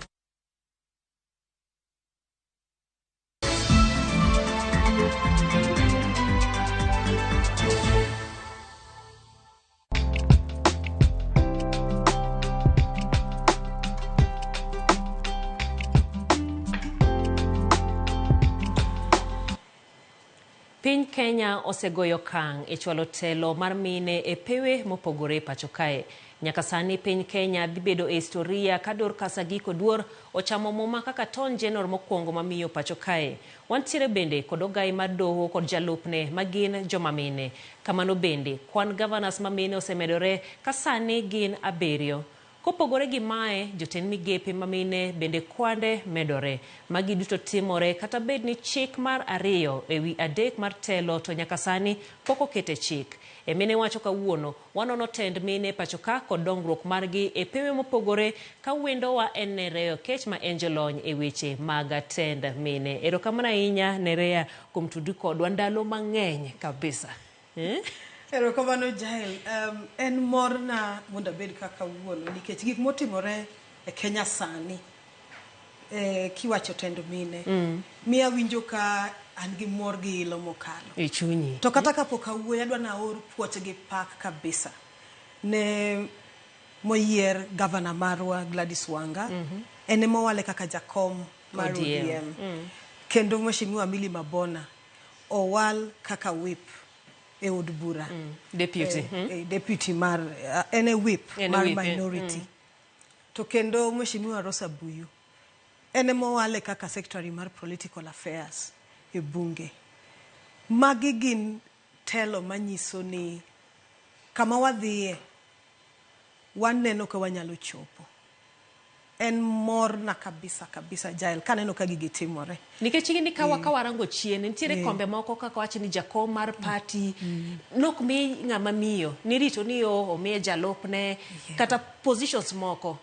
Piny Kenya osegoyo okang' e chwalo telo mar mine e pewe mopogore pacho kae. Nyaka sani piny Kenya dhi bedo e historia ka Dorcas Agiko Oduor ochamo muma kaka Attorney General mokwongo mamiyo pacho kae. Wantiere bende kod ogai mar doho kod jalupne ma gin joma mine. Kamano bende kwan governors ma mine osemedore ka sani gin 7. Kopogore gi mae, jotend migepe ma mine bende kwande medore. Magi duto timore kata bed ni chik mar 2 ewi 3 mar telo to nyaka sani pok okete chik. E mine wacho kawuono, wanono tend mine pacho ka kod dongruok margi e pewe mopogore ka wendowa en Nerea Okech ma en jolony e weche mag tend mine. Erokamano ahinya Nerea kuom tudri kodwa ndalo mang'eny kabisa. Erokamano Jael, en morna mondo abed kaka kawuono nikech gik motimore e Kenya sani kiwacho tend mine miya winjo ka an gi mor gi ilo mokalo e chunyi. To kata kapok awuoyo adwa naor puoch gi pak kabisa ne moyier gavana marwa Gladys Wanga. En ema owale kaka jakom mar ODM. Kendo Mheshimiwa Millie Mabona owal kaka whip e od bura. Deputy. Deputy mar en e whip mar minority. To kendo Mheshimiwa Rosa Buyu en ema owale kaka secretary mar political affairs e bunge. Magi gin telo manyiso ni kama wadhiye waneno ka wanyalo chopo. En morna kabisa kabisa Jael kaneno ka gigi timore. Nikech ing'e ka warango chien nitiere kombe moko kaka wacho ni jakom mar party nok mi ng'ama miyo nirito ni omiye jalupne kata positions moko.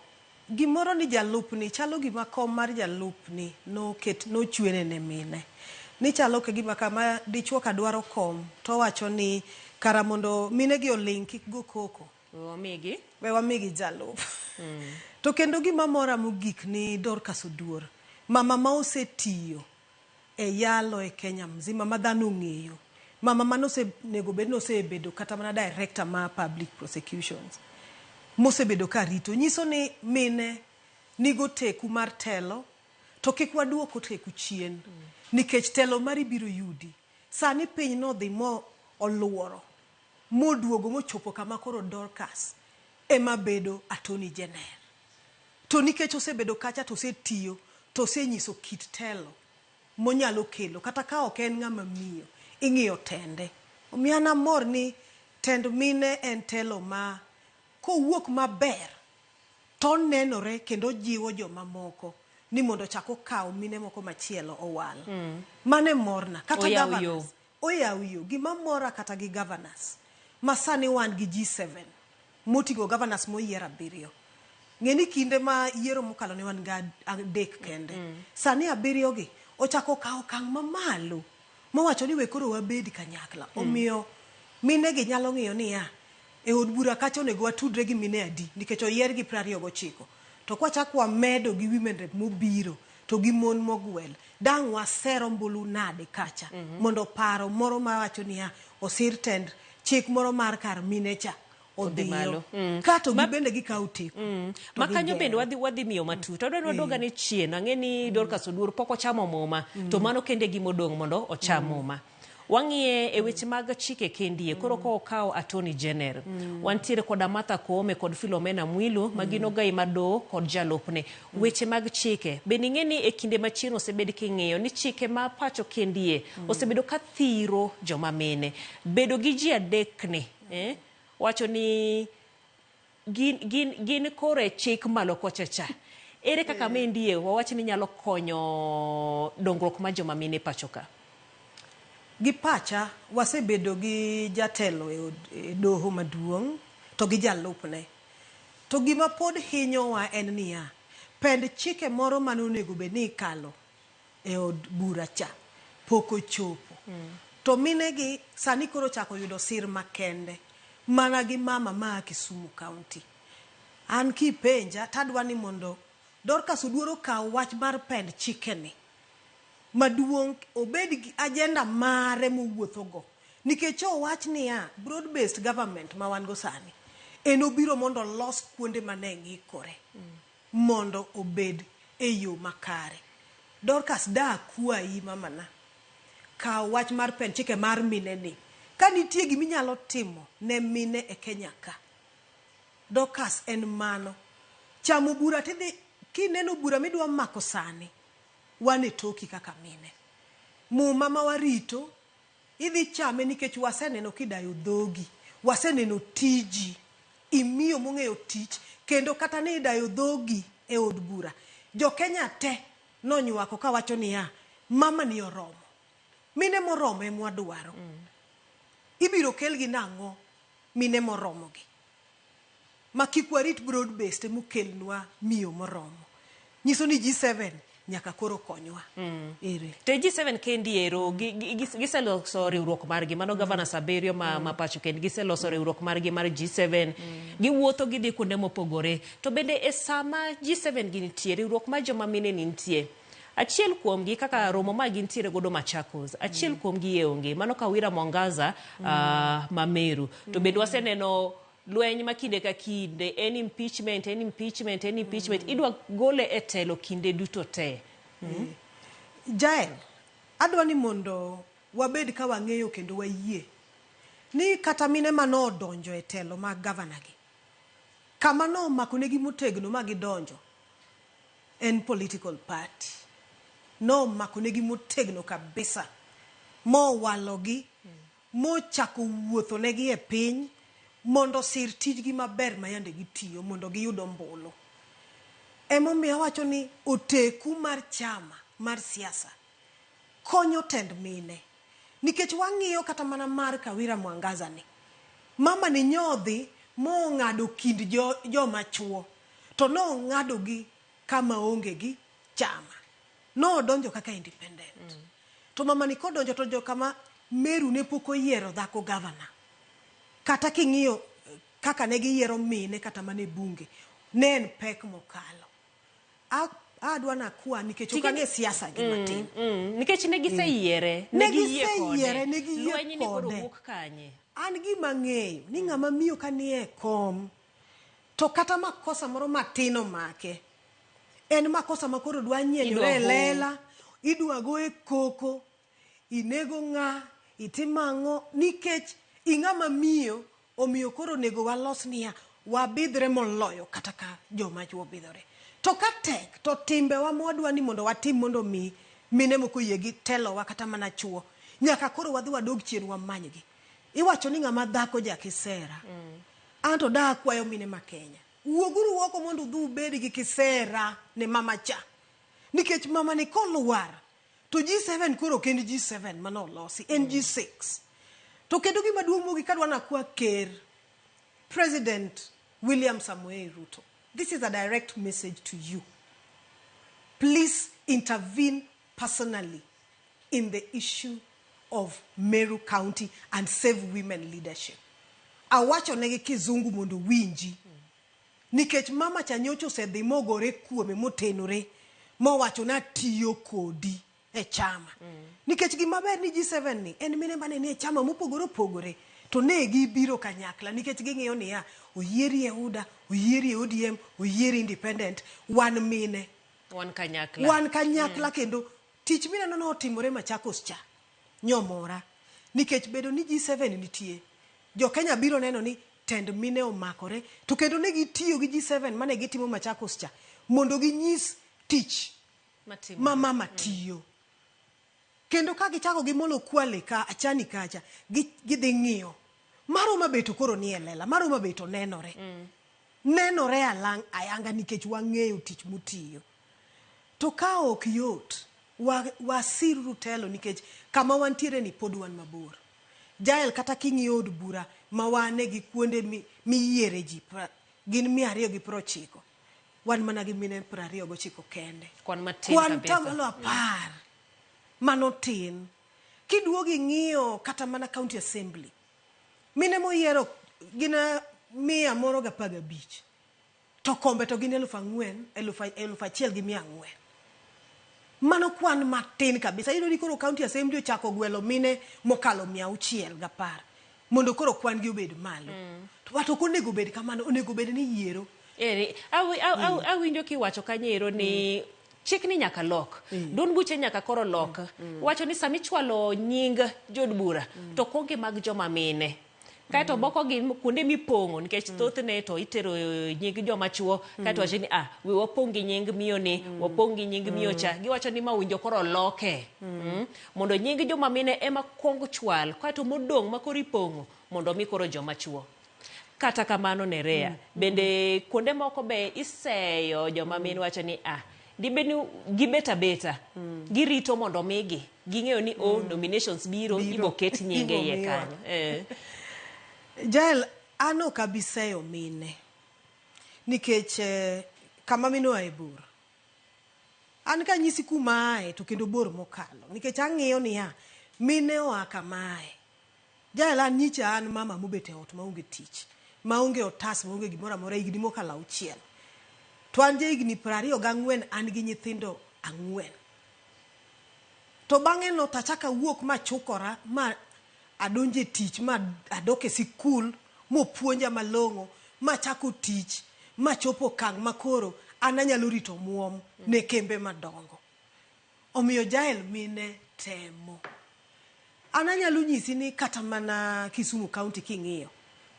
Gimoro ni jalupni chalo gima kom mar jalupni noket nochwene ne mine. Ni chalo ka gima kama dichuo ka dwaro kom to wacho ni kara mondo mine gi oling' kik go koko. We wamigi jalup. To kendo gima mora mogik ni Dorcas Oduor, mama ma osetiyo e yalo e Kenya mzima ma dhano ong'eyo, mama mane osenego bed ni osebedo kata mana director ma public prosecutions mosebedo ka rito, nyiso ni mine nigo teku mar telo to kik waduoko teku chien nikech telo mari biro yudi. Sani piny nodhi mo oluoro moduogo mochopo kama koro Dorcas ema bedo Attorney General. To nikech osebedo kacha to osetiyo to osenyiso kit telo monyalo kelo kata ka ok en ng'ama miyo ing'iyo tende. Omiyo an amor ni tend mine en telo ma kowuok maber to nenore kendo jiwo jomamoko ni mondo ochak okaw mine moko machielo owal. Mano e morna. Kata governors oyaw yo. Gima mora kata gi governors ma sani wan gi G7 moting'o governors moyier 7. Ng'e ni kinde ma yiero mokalo ne wan ga 3 kende. Sani 7 gi ochako kawo okang' mamalo mowacho ni we koro wabed kanyakla. Omiyo mine gi nyalo ng'iyo niya e od bura kacha onego watudre gi mine adi nikech oyier gi 29. To kwachak wamedo gi women rep mobiro to gi mon mogwel dang' wasero ombulu nade kacha mondo paro moro mawacho niya osir tend chik moro mar kar mine cha Odhi odhiyo malo. Kato gibende gikawo teko. To Ma kanyo gigero. bende wadhi miyo matut. Adwa ni wadog ane chien. Ang'e ni Dorcas Oduor pok ochamo muma. To mano kende gima odong' mondo ocham muma. Wang'iye e weche mag chike kendie. Koro ka okawo Attorney General. Wantiere koda Martha Koome kod Philomena Mwilu ma gin ogai mar doho kod jalupne. Weche mag chike. Bende ing'e ni e kinde machien osebed king'iyo ni chike ma pacho kendie osebedo ka thiro joma mine. Bedo gi ji adek ni, wacho ni gin koro e chik malo kocha cha. Ere kaka mendie wawach ni nyalo konyo dongruok mar joma mine pacho ka? Gi pacha wasebedo gi jatelo e doho maduong' to gi jalupne. To gima pod hinyowa en niya, pend chike moro mane onego bed ni ikalo e od bura cha pok ochopo. To minegi sani koro ochako yudo sir makende mana gi mama maa Kisumu County. An kipenja tadwa ni mondo Dorcas Oduor okaw wach mar pend chike ni maduong' obed gi agenda mare mowuothogo. Nikech owach niya, broad based government ma wan go sani, en obiro mondo olos kuonde mane ng'ikore mondo obed e yo makare. Dorcas da akwayi mamana, kaw wach mar pend chike mar mine ni. Ka nitie giminyalo timo ne mine e Kenya ka, Dorcas en mano. Chamo bura tidhi, kineno bura midwa mako sani, wan e toki kaka mine. Muma ma warito, idhi chame nikech waseneno kidayo dhogi, waseneno tiji, imiyo mong'eyo tich, kendo kata ni idayo dhogi e od bura. Jo Kenya te nonywako kawacho niya, mama ni oromo. Mine moromo ema wadwaro. Ibiro kelgi nang'o mine moromo gi? Ma kik warit broad based emokelnwa miyo moromo. Nyiso ni G7 nyaka koro konywa. Ere. To G7 kendi ero giseloso riwruok margi mano governors abiriyo ma pacho kendi giseloso riwruok margi mar G7. Giwuotho gidhi kuonde mopogore. To bende e sama G7 gi nitie riwruok mar joma mine nitie. Achiel kuomgi kaka romo ma gintiere godo Machakos, achiel kuomgi e onge, mano Kawira Mwangaza ma Meru. To bende waseneno lweny ma kinde ka kinde en impeachment, en impeachment, en impeachment. Idwa gole e telo kinde duto te. Jael, adwa ni mondo wabed ka wang'eyo kendo wayie ni kata mine manodonjo e telo mag gavana gi, kama nomakonegi motegno ma gidonjo en political party. Nomakonegi motegno kabisa, mowalogi, mochako wuothonegi e piny mondo osir tijgi maber ma yande gitiyo mondo giyud ombulu. Emomiyo awacho ni oteku mar chama mar siasa konyo tend mine. Nikech wang'iyo kata mana mar Kawira Mwangaza ni, mama ni nyodhi mong'ado kind joma chuo, to nong'ado gi kama onge gi chama. Nodonjo kaka independent. To mama ni kodonjo to jo kama Meru ne pok oyiero dhako gavana. Kata king'iyo kaka ne giyiero mine kata mana e bunge, ne en pek mokalo. Adwa nakwa nikech ok ang'e siasa gi matin. Nikech ne giseyiere, Ne ne giyie giseyiere, kode. ne giyie Lweny ni koro kode. wuok kanye? An gima ang'eyo ni ng'ama miyo ka nie kom to kata makosa moro matin omake, en makosa ma koro dwa nyenyore e Idwa go. lela, idwa goye koko, inego ng'a, itimo ang'o, nikech ing'ama miyo omiyo koro onego walos niya, wabidhre moloyo kata ka joma chuo bidhore. To ka tek, to timbewa mwadwa ni mondo watim mondo mi mine moko oyie gi telowa kata mana chuo, nyaka koro wadhi wadog chien wamanygi. Iwacho ni ng'ama dhako ja kisera. Anto da akwayo mine ma Kenya, wuoguru oko mondo udhi ubed gi kisera ne mama cha. Nikech mama ni kolwar, to G7 koro ok en G7 manolosi, en G6. To kendo gima duong' mogik kadwa nakwa ker, President William Samoei Ruto, this is a direct message to you. Please intervene personally in the issue of Meru County and save women leadership. Awacho negi kizungu mondo winji. Nikech mama cha nyocha osedhi mogore kuome motenore mowacho na tiyo kodi e chama. Nikech gima ber ni G7 ni en mine mane nie chama mopogore opogore. To ne gibiro kanyakla nikech ging'iyo niya, oyieri e UDA, oyieri e ODM, oyieri independent, wan mine. Wan kanyakla. Wan kanyakla kendo tich mineno notimore Machakos cha nyomora nikech bedo ni G7 nitie jo Kenya biro neno ni tend mine omakore to kendo ne gitiyo gi G7 mane gitimo Machakos cha mondo ginyis tich ma mama tiyo. Kendo ka gichako gimolo Kwale ka Achani kacha gidhi ng'iyo mar Homa Bay to koro nie lela mar Homa Bay to nenore. Nenore alang' ayanga nikech wang'eyo tich motiyo. To ka ok yot, wasiruru telo nikech kama wantiere ni pod wan mabor. Jael kata king'iyo od bura ma wane gi kuonde miyiere ji gin 290. Wan mana gi mine 29 kende. Kwan matin Kwan kabisa. tamalo 10. Mano tin. Kiduogo ing'iyo kata mana county assembly. Mine moyiero gin 115. To kombe to gin 4,000, 1,400. Mano kwan matin kabisa. Iyudo ni koro county assembly ochako gwelo mine mokalo 610 mondo koro kwan gi obed malo. To but ok onego bed kamano, onego bed ni yiero. Eri, awinjo kiwacho kanyo ero ni chik ni nyaka lok. Duond buche nyaka koro lok. Wacho ni sami chwalo nying jod bura to konge mag joma mine. Kaeto moko gin kuonde mipong'o nikech thothne to itero nying joma chuo kaeto wacho ni we wapong' gi nying miyo ni, wapong' gi nying miyo cha. Giwacho ni ma winjo koro loke. Mondo nying joma mine ema kuong chwal kaeto modong' ma koro ipong'o mondo mi koro joma chuo. Kata kamano Nerea, bende kuonde moko be iseyo joma mine wacho ni dibed ni gibet abeta, girito mondo migi, ging'eyo ni nominations biro, ibo ket nyinge iye kanyo. Jael, an ok abi seyo mine nikech kama mine oae bor. An kanyisi kuma ae to kendo bor mokalo nikech ang'iyo niya mine oa kama ae. Jael, an nyicha an mama mobet e ot maonge tich, maonge otas, maonge gimoro amora higni mokalo 6. To an ja higni 24 an gi nyithindo 4. To bang'e no tachaka awuok machukora ma adonje tich ma adok e sikul mopuonja malong'o machako tich machopo okang' makoro an anyalo rito omuom ne kembe madongo. Omiyo Jael mine temo. An anyalo nyisi ni kata mana Kisumu County king'iyo,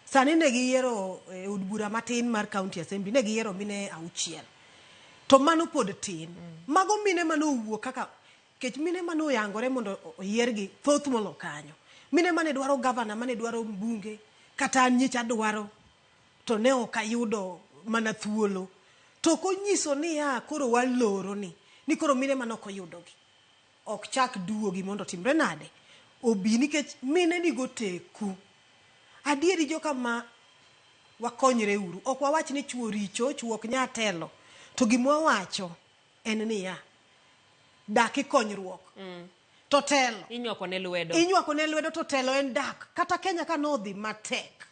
sani ne giyiero od bura matin mar County Assembly, ne giyiero mine 6. To mano pod tin. Mago mine mane owuok kaka kech mine mane oyangore mondo oyiergi thoth molo kanyo. Mine mane dwaro gavana, mane dwaro mbunge, kata an nyicha dwaro, to ne ok ayudo mana thuolo. To ok onyiso niya koro waloro ni koro mine mane ok oyudogi ok chak duogi mondo timre nade obi nikech mine nigo teku. Adieri joka ma wakonyre uru, ok wawach ni chuo richo, chuo ok nyal telo. To gima wawacho en niya, dak ikonyruok. To telo. Inywako ne lwedo. Inywako ne lwedo to telo en dak. Kata Kenya ka nodhi matek,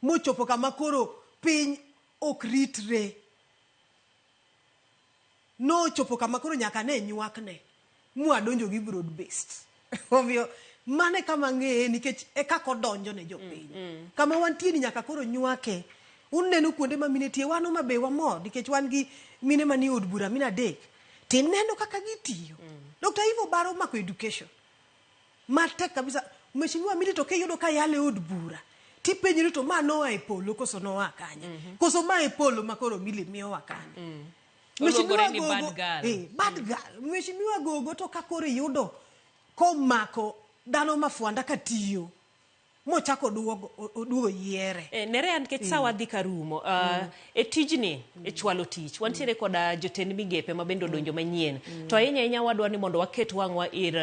mochopo kama koro piny ok ritre. Nochopo kama koro nyaka ne nywakne, mwadonjo gi broad based. Omiyo mano e kama ang'eye nikech e kaka odonjo ne jopiny. Kama wantie ni nyaka koro nywake. Uneno kuonde ma mine tie, wan Homa Bay wamor nikech wan gi mine manie od bura mine 3. Tineno kaka gitiyo. Dr. Eve Obaro omako education matek kabisa. Mheshimiwa Millie to kiyudo ka yale od bura tipenjri to ma noa e polo koso noa kanye? Koso ma e polo ma koro Millie miyowa kanye? Oluongore ni bad girl. Bad girl. Mheshimiwa Gogo to ka koro iyudo komako dhano mafwanda katiyo mochako oduogo yiere. Nerea nikech sawa dhi karumo, e tijni, e chwalo tich, wantiere koda jotend migepe ma bende odonjo manyien. To ahinya ahinya wadwa ni mondo waket wang'wa ir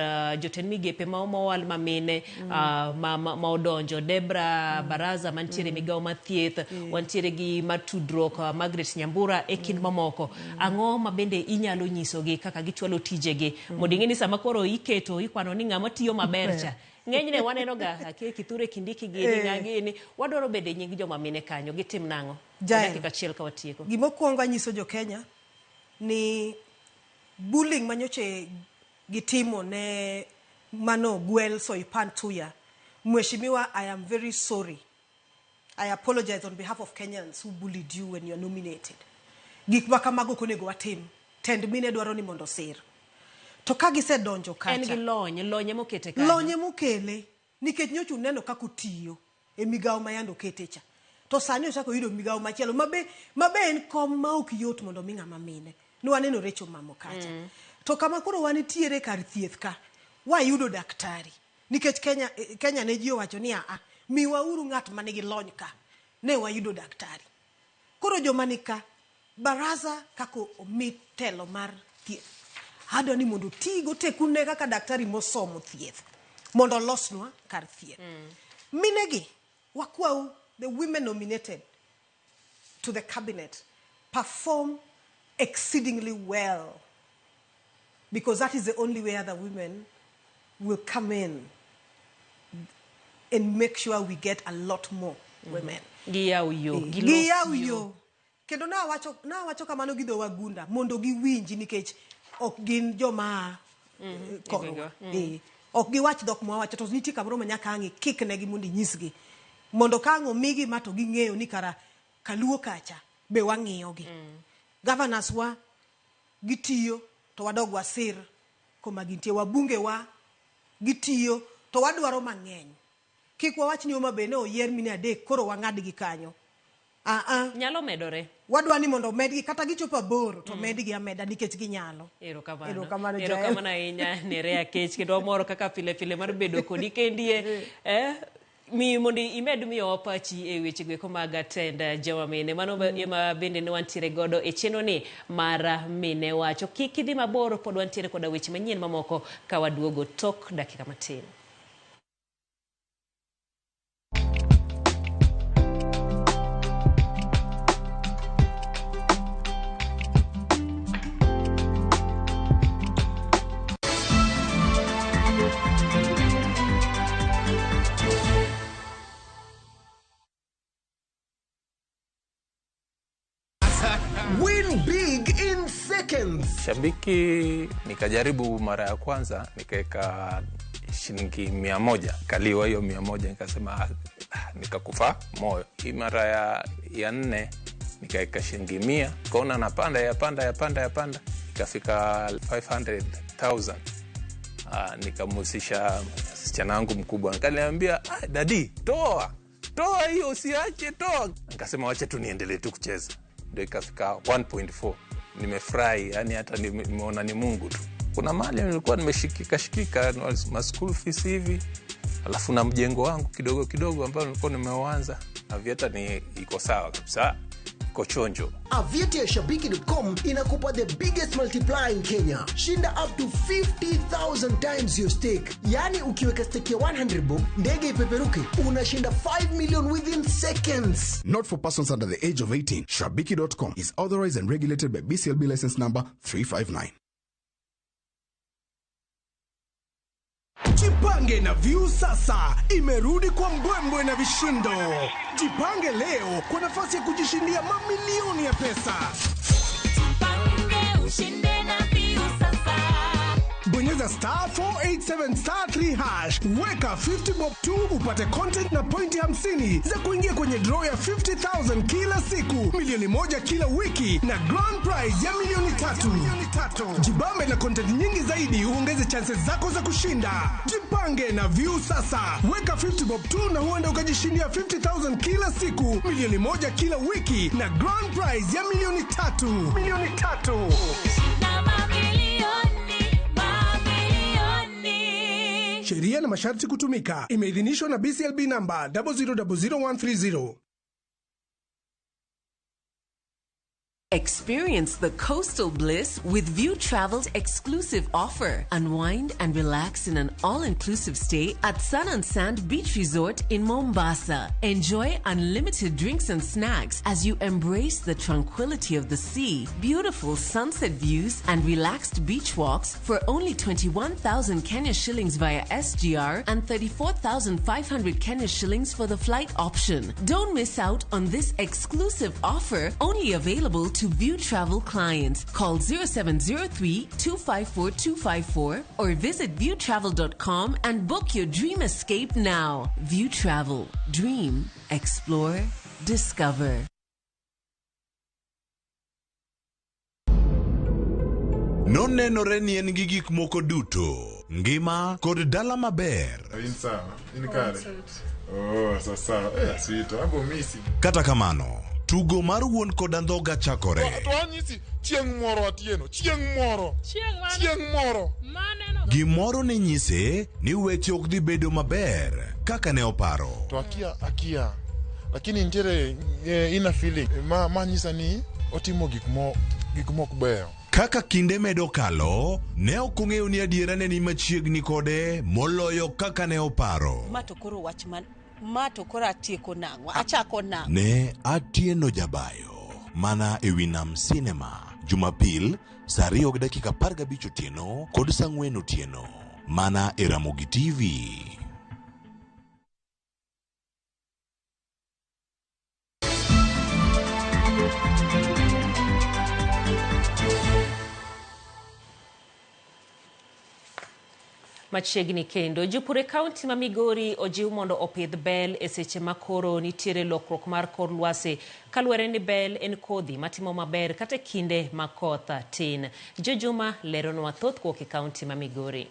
jotend migepe ma mowal ma mine, ma odonjo. Debra Baraza mantiere migawo mar thieth, wantiere gi mar tudruok, Margaret Nyambura e kind mamoko. Ang'o ma bende inyalo nyisogi kaka gichwalo tijegi? Mondo ing'e ni sama koro iketo, ikwano ni ng'ama tiyo maber cha. Ng'enyne waneno ga Kithure Kindiki gini, ng'a gini, wadwaro bende nying joma mine kanyo, gitim nang'o? Jael. Dakika achiel ka watieko. Gimokwongo anyiso jo Kenya ni bullying manyoche gitimo ne mano gwel Soipan Tuya Mheshimiwa, I am very sorry. I apologize on behalf of Kenyans who bullied you when you are nominated. Gik ma kamago ok onego watim. Tend mine dwaro ni mondo osir. To ka gisedonjo kacha. En gi lony, lony emokete kanyo. Lony emokele. Nikech nyocha uneno kaka otiyo e migawo ma yande okete cha. To sani ochako oyudo migawo machielo mabe, mabe en kom ma ok yot mondo mi ng'ama mine. Ne waneno Rachel Mamo kacha. To kama koro wanitiere kar thieth ka, wayudo daktari. Nikech Kenya, Kenya ne ji owacho ni aa, miwauru ng'at manigi lony ka. Ne wayudo daktari. Koro joma ni ka, baraza kaka omi telo mar thieth. Adwa ni mondo oti gotekune kaka daktari mosomo thieth mondo olosnwa kar thieth. Minegi, wakwau the women nominated to the cabinet perform exceedingly well, because that is the only way other women will come in and make sure we get a lot more women. Giyaw yo, gilos Giyaw yo. yo. Kendo nawacho kamano gi dho wagunda mondo giwinji nikech ok gin joma korwa. Igwengewa. Ok giwach dhok mwawacho to nitie kamoro ma nyaka ang' ikiknegi mondo inyisgi. Mondo ka ang' omigi ma to ging'eyo ni kara kaluo kacha be wang'iyogi. Governors wa gitiyo to wadog wasir koma gintie. Wabunge wa gitiyo to wadwaro mang'eny. Kik wawach ni Homa Bay ne oyier mine adek koro wang'ad gi kanyo. Nyalo medore. Wadwa ni mondo omedgi kata gichopo 8 to medgi ameda nikech ginyalo. Erokamano. Erokamano, Jael. Erokamano ahinya Nerea Kech kendo wamor kaka pile pile mar bedo kodi kendie. Mi mondo imed miyowa pachi e weche go eko mag tend joma mine. Mano ema bende ne wantiere godo e chenro ni mar Mine Wacho. Kik idhi mabor, pod wantiere koda weche manyien mamoko ka waduogo tok dakika matin. Win big in seconds. Shabiki nikajaribu mara ya kwanza nikaweka shilingi 100, kaliwa hiyo 100, nikasema nikakufa moyo. Hii mara ya 4 nikaweka shilingi 100, nikaona napanda yapanda yapanda yapanda, ikafika 500,000. Nikamhusisha msichana wangu mkubwa, nikaniambia, dadi, toa hiyo usiache, toa. Nikasema wacha tu niendelee tu kucheza. Ndio ikafika 1.4. Nimefurahi, yani hata nimeona ni Mungu tu. Kuna mahali nilikuwa nimeshikika shikika ma school fees hivi, alafu na mjengo wangu kidogo kidogo ambao nilikuwa nimeuanza. Aviator ni iko sawa kabisa, iko chonjo. Aviator ya shabiki.com inakupa the biggest multiplier in Kenya. Shinda up to 50,000 times your stake. Yani ukiweka stake ya 100 bob, ndege ipeperuke, unashinda 5 million within seconds. Not for persons under the age of 18. Shabiki.com is authorized and regulated by BCLB license number 359. Jipange na View sasa imerudi kwa mbwembwe na vishindo. Jipange leo kwa nafasi ya kujishindia mamilioni ya pesa. Jipange ushinde na View sasa. Bonyeza star 487 star 3 hash, weka 50 bob tu upate content na pointi 50 za kuingia kwenye draw ya 50,000 kila siku, milioni 1 kila wiki na grand prize ya milioni 3. Jibambe na content nyingi zaidi uongeze chances zako za kushinda. Jipange na View sasa, weka 50 bob tu na huenda ukajishindia 50,000 kila siku, milioni 1 kila wiki na grand prize ya milioni 3. Milioni 3. Na mamilioni. Sheria na masharti kutumika. Imeidhinishwa na BCLB namba 0000130. Experience the coastal bliss with View Travel's exclusive offer. Unwind and relax in an all-inclusive stay at Sun and Sand Beach Resort in Mombasa. Enjoy unlimited drinks and snacks as you embrace the tranquility of the sea, beautiful sunset views, and relaxed beach walks for only 21,000 Kenya shillings via SGR and 34,500 Kenya shillings for the flight option. Don't miss out on this exclusive offer, only available to to View Travel clients. Call 0703 254 254 or visit viewtravel.com and book your dream escape now. View Travel. Dream, explore, discover. Nonenore ni en gi gik moko duto, ngima kod dala maber. In sawa, in kare. Oh, sawa sawa. Eh, sweet, abo misi. Kata kamano, tugo mar wuon kod andhoga chakore. To anyisi chieng' moro Atieno, chieng' moro. Chieng' moro. Gimoro ne nyise ni weche ok dhi bedo maber kaka ne oparo. To akia akia. Lakini nitiere inner feeling ma nyisa ni otimo gik mo gik mok beyo. Kaka kinde medo kalo, ne ok ong'eyo ni adiera ne ni machiegni kode moloyo kaka ne oparo. Ma to koro wach man ma to koro atieko nang'o achako nang'o. Ne Atieno Jabayo mana ewi Nam Cinema Jumapil saa 2:15 otieno kod saa 4 otieno mana e Ramogi TV. Machiegni kendo, jopur e kaunti ma Migori ojiw mondo opidh bel e seche ma koro nitiere lokruok mar kor lwasi kaluwore ni bel en kodhi matimo maber kata e kinde ma koth tin. Jojuma leronwa thoth kowuok e kaunti ma Migori.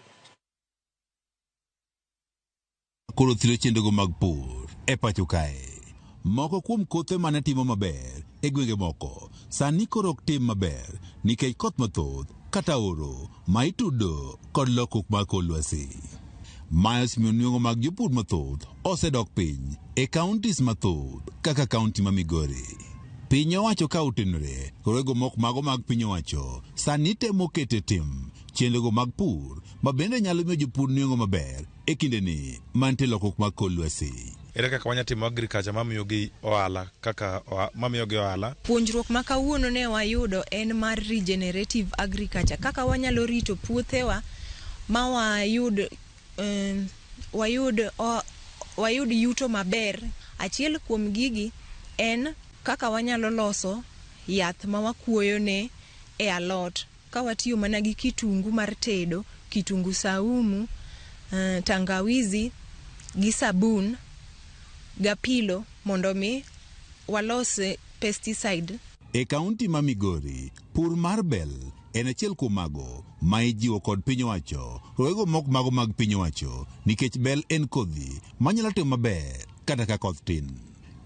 Koro thiro chenrogo mag pur e pacho kae. Moko kuom kothe mane timo maber e gwenge moko sani koro ok tim maber nikech koth mathoth kata oro ma itudo kod lokruok mar kor lwasi. Ma osemiyo nweng'o mag jopur mathoth osedok piny e kauntis mathoth kaka kaunti ma Migori. Piny owacho ka otenore kod mok mago mag piny owacho sani temo kete tim chenrogo mag pur ma bende nyalo miyo jopur nweng'o maber e kindeni mantie lokruok mar kor lwasi. Ere kaka wanyalo timo agriculture mamiyo gi ohala kaka mamiyo gi ohala. Puonjruok ma kawuono ne wayudo en mar regenerative agriculture, kaka wanyalo rito puothewa ma wayud yuto maber. Achiel kuom gigi en kaka wanyalo loso yath ma wakuoyo ne e alot ka watiyo mana gi kitungu mar tedo, kitungu saumu, tangawizi gi sabun gapilo mondo mi walos pesticide. E kaunti ma Migori, pur mar bel en achiel kuom mago ma ijiwo kod piny owacho rowego mok mago mag piny owacho nikech bel en kodhi manyalo timo maber kata ka koth tin.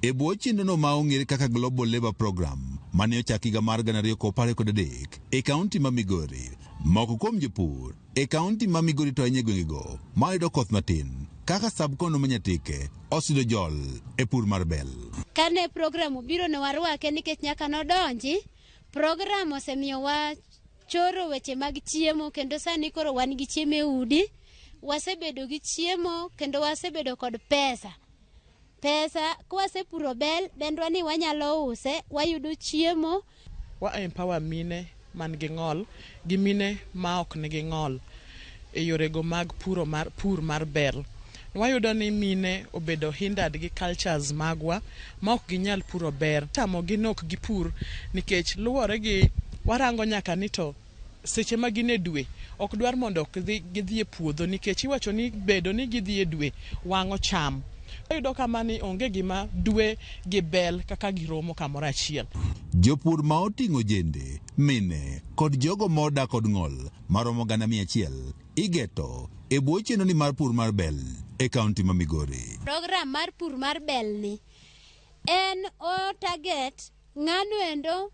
E bwo chenrono ma ong'ere kaka Global Labour Program mane ochak higa mar 2023 e kaunti ma Migori, moko kuom jopur e kaunti ma Migori to ahinya e gwengego mayudo koth matin kaka sub-kono ma Nyatike oseyudo jol e pur mar bel. Kane program obiro ne warwake nikech nyaka nodonji, program osemiyowa choro weche mag chiemo kendo sani koro wan gi chiemo e udi, wasebedo gi chiemo kendo wasebedo kod pesa. Pesa kwasepuro bel, bendwa ni wanyalo use, wayudo chiemo. Wa empower mine man gi ng'ol gi mine ma ok nigi ng'ol e yorego mag pur mar bel. Wayudo ni mine obedo hindered gi cultures magwa ma ok ginyal puro ber. Tamogi ni ok gipur nikech luwore gi warango nyaka ni to seche ma gin e dwe ok dwar mondo gidhi e puodho nikech iwacho ni bedo ni gidhi e dwe wang'o cham. Wayudo kama ni onge gima dwe gi bel kaka giromo kamoro achiel. Jopur ma oting'o jende, mine kod jogo ma odak kod ng'ol maromo 100,000 igeto e bwo chenro ni mar pur mar bel e kaunti ma Migori. Program mar pur mar bel ni en o target ng'ano endo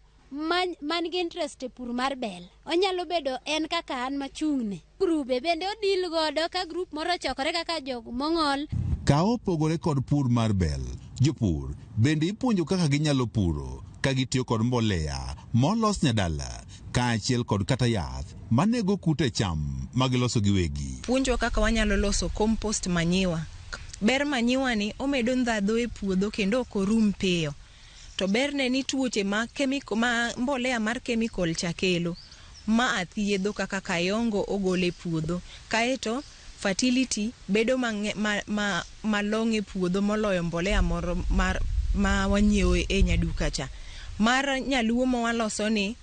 man gi interest e pur mar bel. Onyalo bedo en kaka an machung'ne. Grube bende odil godo ka grup moro ochokore kaka jog mong'ol. Ka opogore kod pur mar bel, jopur bende ipuonjo kaka ginyalo puro ka gitiyo kod mbolea molos nyadala kaachiel kod kata yath manego kute cham magiloso giwegi. Puonjwa kaka wanyalo loso compost manyiwa. Ber manyiwa ni omedo ndhadhu e puodho kendo ok orum piyo. To berne ni tuoche ma ma mbolea mar chemical cha kelo ma athiedho kaka kayongo ogolo e puodho. Kaeto fertility bedo malong'o e puodho moloyo mbolea moro ma wanyiewo e nyaduka cha. Mar nyaluo ma waloso ni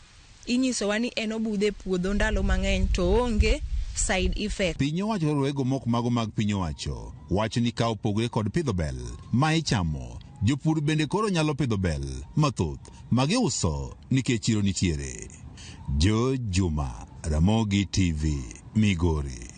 inyisowa ni en obudho e puodho ndalo mang'eny to onge side effect. Piny owacho rowego mok mago mag piny owacho wacho ni ka opogore kod pidho bel ma ichamo, jopur bende koro nyalo pidho bel mathoth ma giuso nikech chiro nitiere. Joe Juma, Ramogi TV, Migori.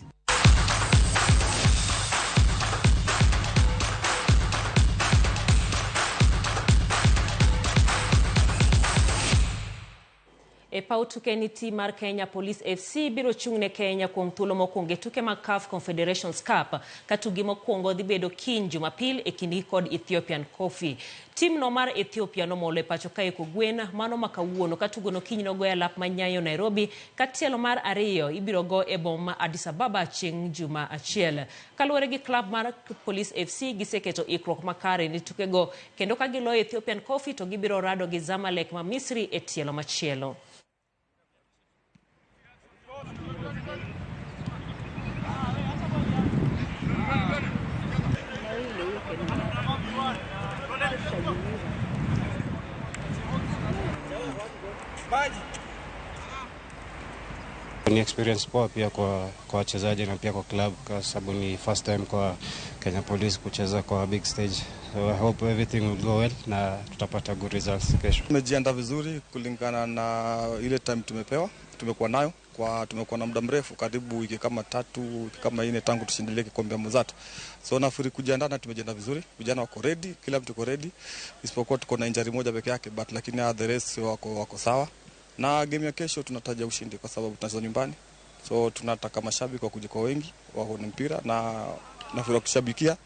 E paw tuke ni tim mar Kenya Police FC biro chung' ne Kenya kuom thuolo mokwongo e tuke mag CAF Confederations Cup ka tugi mokwongo dhi bedo kiny Jumapil e kindgi kod Ethiopian Coffee. Timno mar Ethiopia nomolo e pacho kae kogwen mano ma kawuono ka tugono kiny nogo e alap ma Nyayo Nairobi ka tielo mar ariyo ibiro go e boma ma Addis Ababa chieng' juma achiel. Kaluwore gi klab mar Police FC giseketo ikruok makare ne tukego kendo ka giloyo Ethiopian Coffee to gibiro rado gi Zamalek ma Misri e tielo machielo. Ni experience poa pia kwa wachezaji na pia kwa club kwa sababu ni first time kwa Kenya Police kucheza kwa big stage. So I hope everything will go well na tutapata good results kesho. Tumejiandaa vizuri kulingana na ile time tumepewa, tumekuwa nayo kwa tumekuwa na muda mrefu karibu wiki kama 3, wiki kama 4 tangu tushindilie kikombe ya Mozart. So nafikiri kujiandaa na tumejiandaa vizuri, vijana wako ready, kila mtu yuko ready isipokuwa tuko na injury moja peke yake but lakini the rest wako sawa. Na game ya kesho tunataja ushindi kwa sababu tunacheza nyumbani. So tunataka mashabiki wakuje kwa wengi, waone mpira na nafikiri kushabikia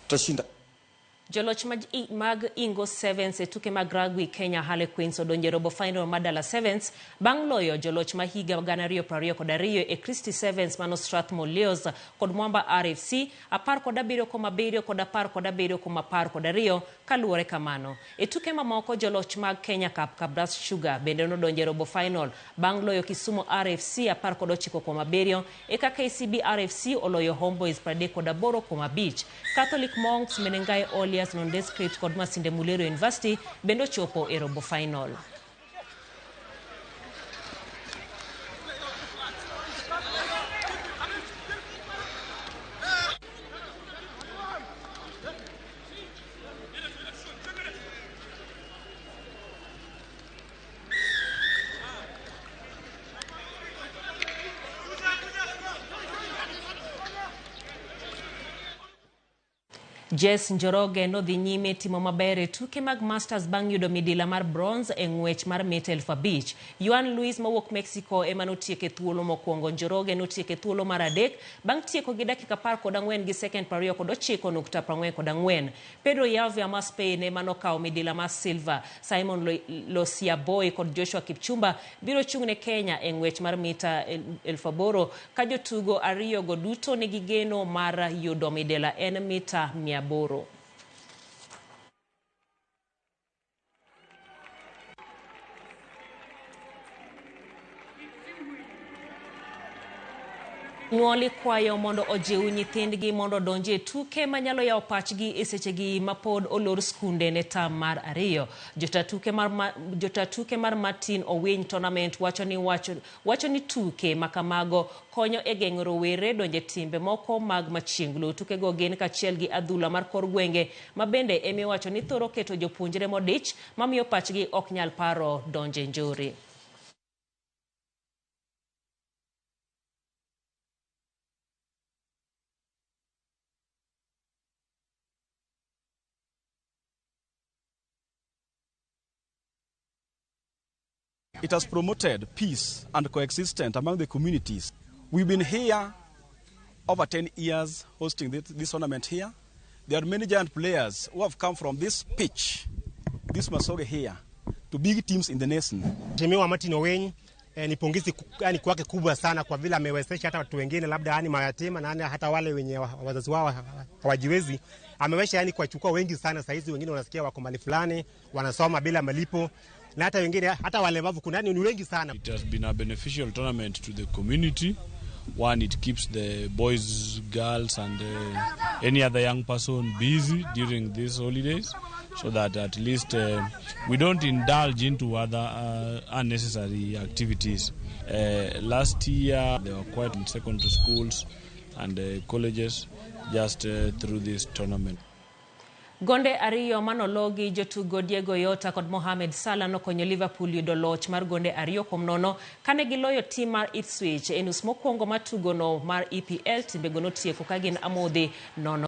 tutashinda. Joloch mag Ingo Sevens e tuke mag rugby Kenya Harlequins odonjo e robo final mar Dala Sevens bang' loyo joloch ma higa 2022 e Christie Sevens mano Strathmore Leos kod Mwamba RFC 17.7 kod 17.12 kaluwore kamano. E tuke mamoko joloch mag Kenya Cup Kabras Sugar bende nodonjo e robo final bang' loyo Kisumu RFC 19.7 eka KCB RFC oloyo Homeboys 38.5. Catholic Monks Menengai Olias Nondescript kod Masinde Muliro University bende ochopo e robo final. Jess Njoroge nodhi nyime timo maber e tuke mag Masters bang' yudo midila mar bronze e ng'wech mar mita 5000. Juan Luis mawuok Mexico ema notieko e thuolo mokwongo. Njoroge notieko e thuolo mar 3 bang' tieko gi dakika 14 gi second 29.44. Pedro Yavia ma Spain ema nokawo midila mar silver. Simon Losiaboy kod Joshua Kipchumba biro chung' ne Kenya e ng'wech mar mita 8000 ka jotugo ariyogo duto nigi geno mar yudo midila en mita 800. Nyuol ikwayo mondo ojiw nyithindgi mondo odonj e tuke manyalo yawo pachgi e sechegi mapod olor skunde ne tam mar 2. Jota tuke mar Martin Owiny Tournament wacho ni tuke makamago konyo e geng'o rowere donjo e timbe moko mag machienglo. Tukego gin kaachiel gi adhula mar kor gwenge ma bende emiwacho ni thoro keto jopuonjre modich mamiyo pachgi ok nyal paro donjo e njore. It has promoted peace and coexistence among the communities. We've been here over 10 years hosting this tournament here. There are many giant players who have come from this pitch, this Masoge here, to big teams in the nation. Mheshimiwa Martin Owiny ni pongezi yani kwake kubwa sana kwa vile amewezesha hata watu wengine labda yani mayatima na hata wale wenye wazazi wao hawajiwezi. Amewezesha yani kuwachukua wengi sana saizi, wengine wanasikia wako mahali fulani wanasoma bila malipo na hata wengine hata walemavu kuna ni wengi sana. It has been a beneficial tournament to the community. One, it keeps the boys, girls, and any other young person busy during these holidays, so that at least we don't indulge into other unnecessary activities. Last year, they were quite in secondary schools and colleges just through this tournament. Gonde ariyo manologi jotugo Diego Jota kod Mohamed Salah nokonyo Liverpool yudo loch mar gonde 2-0 kane giloyo tim mar Ipswich e nus mokwongo mar tugono mar EPL. Timbego notieko ka gin amodhi 0.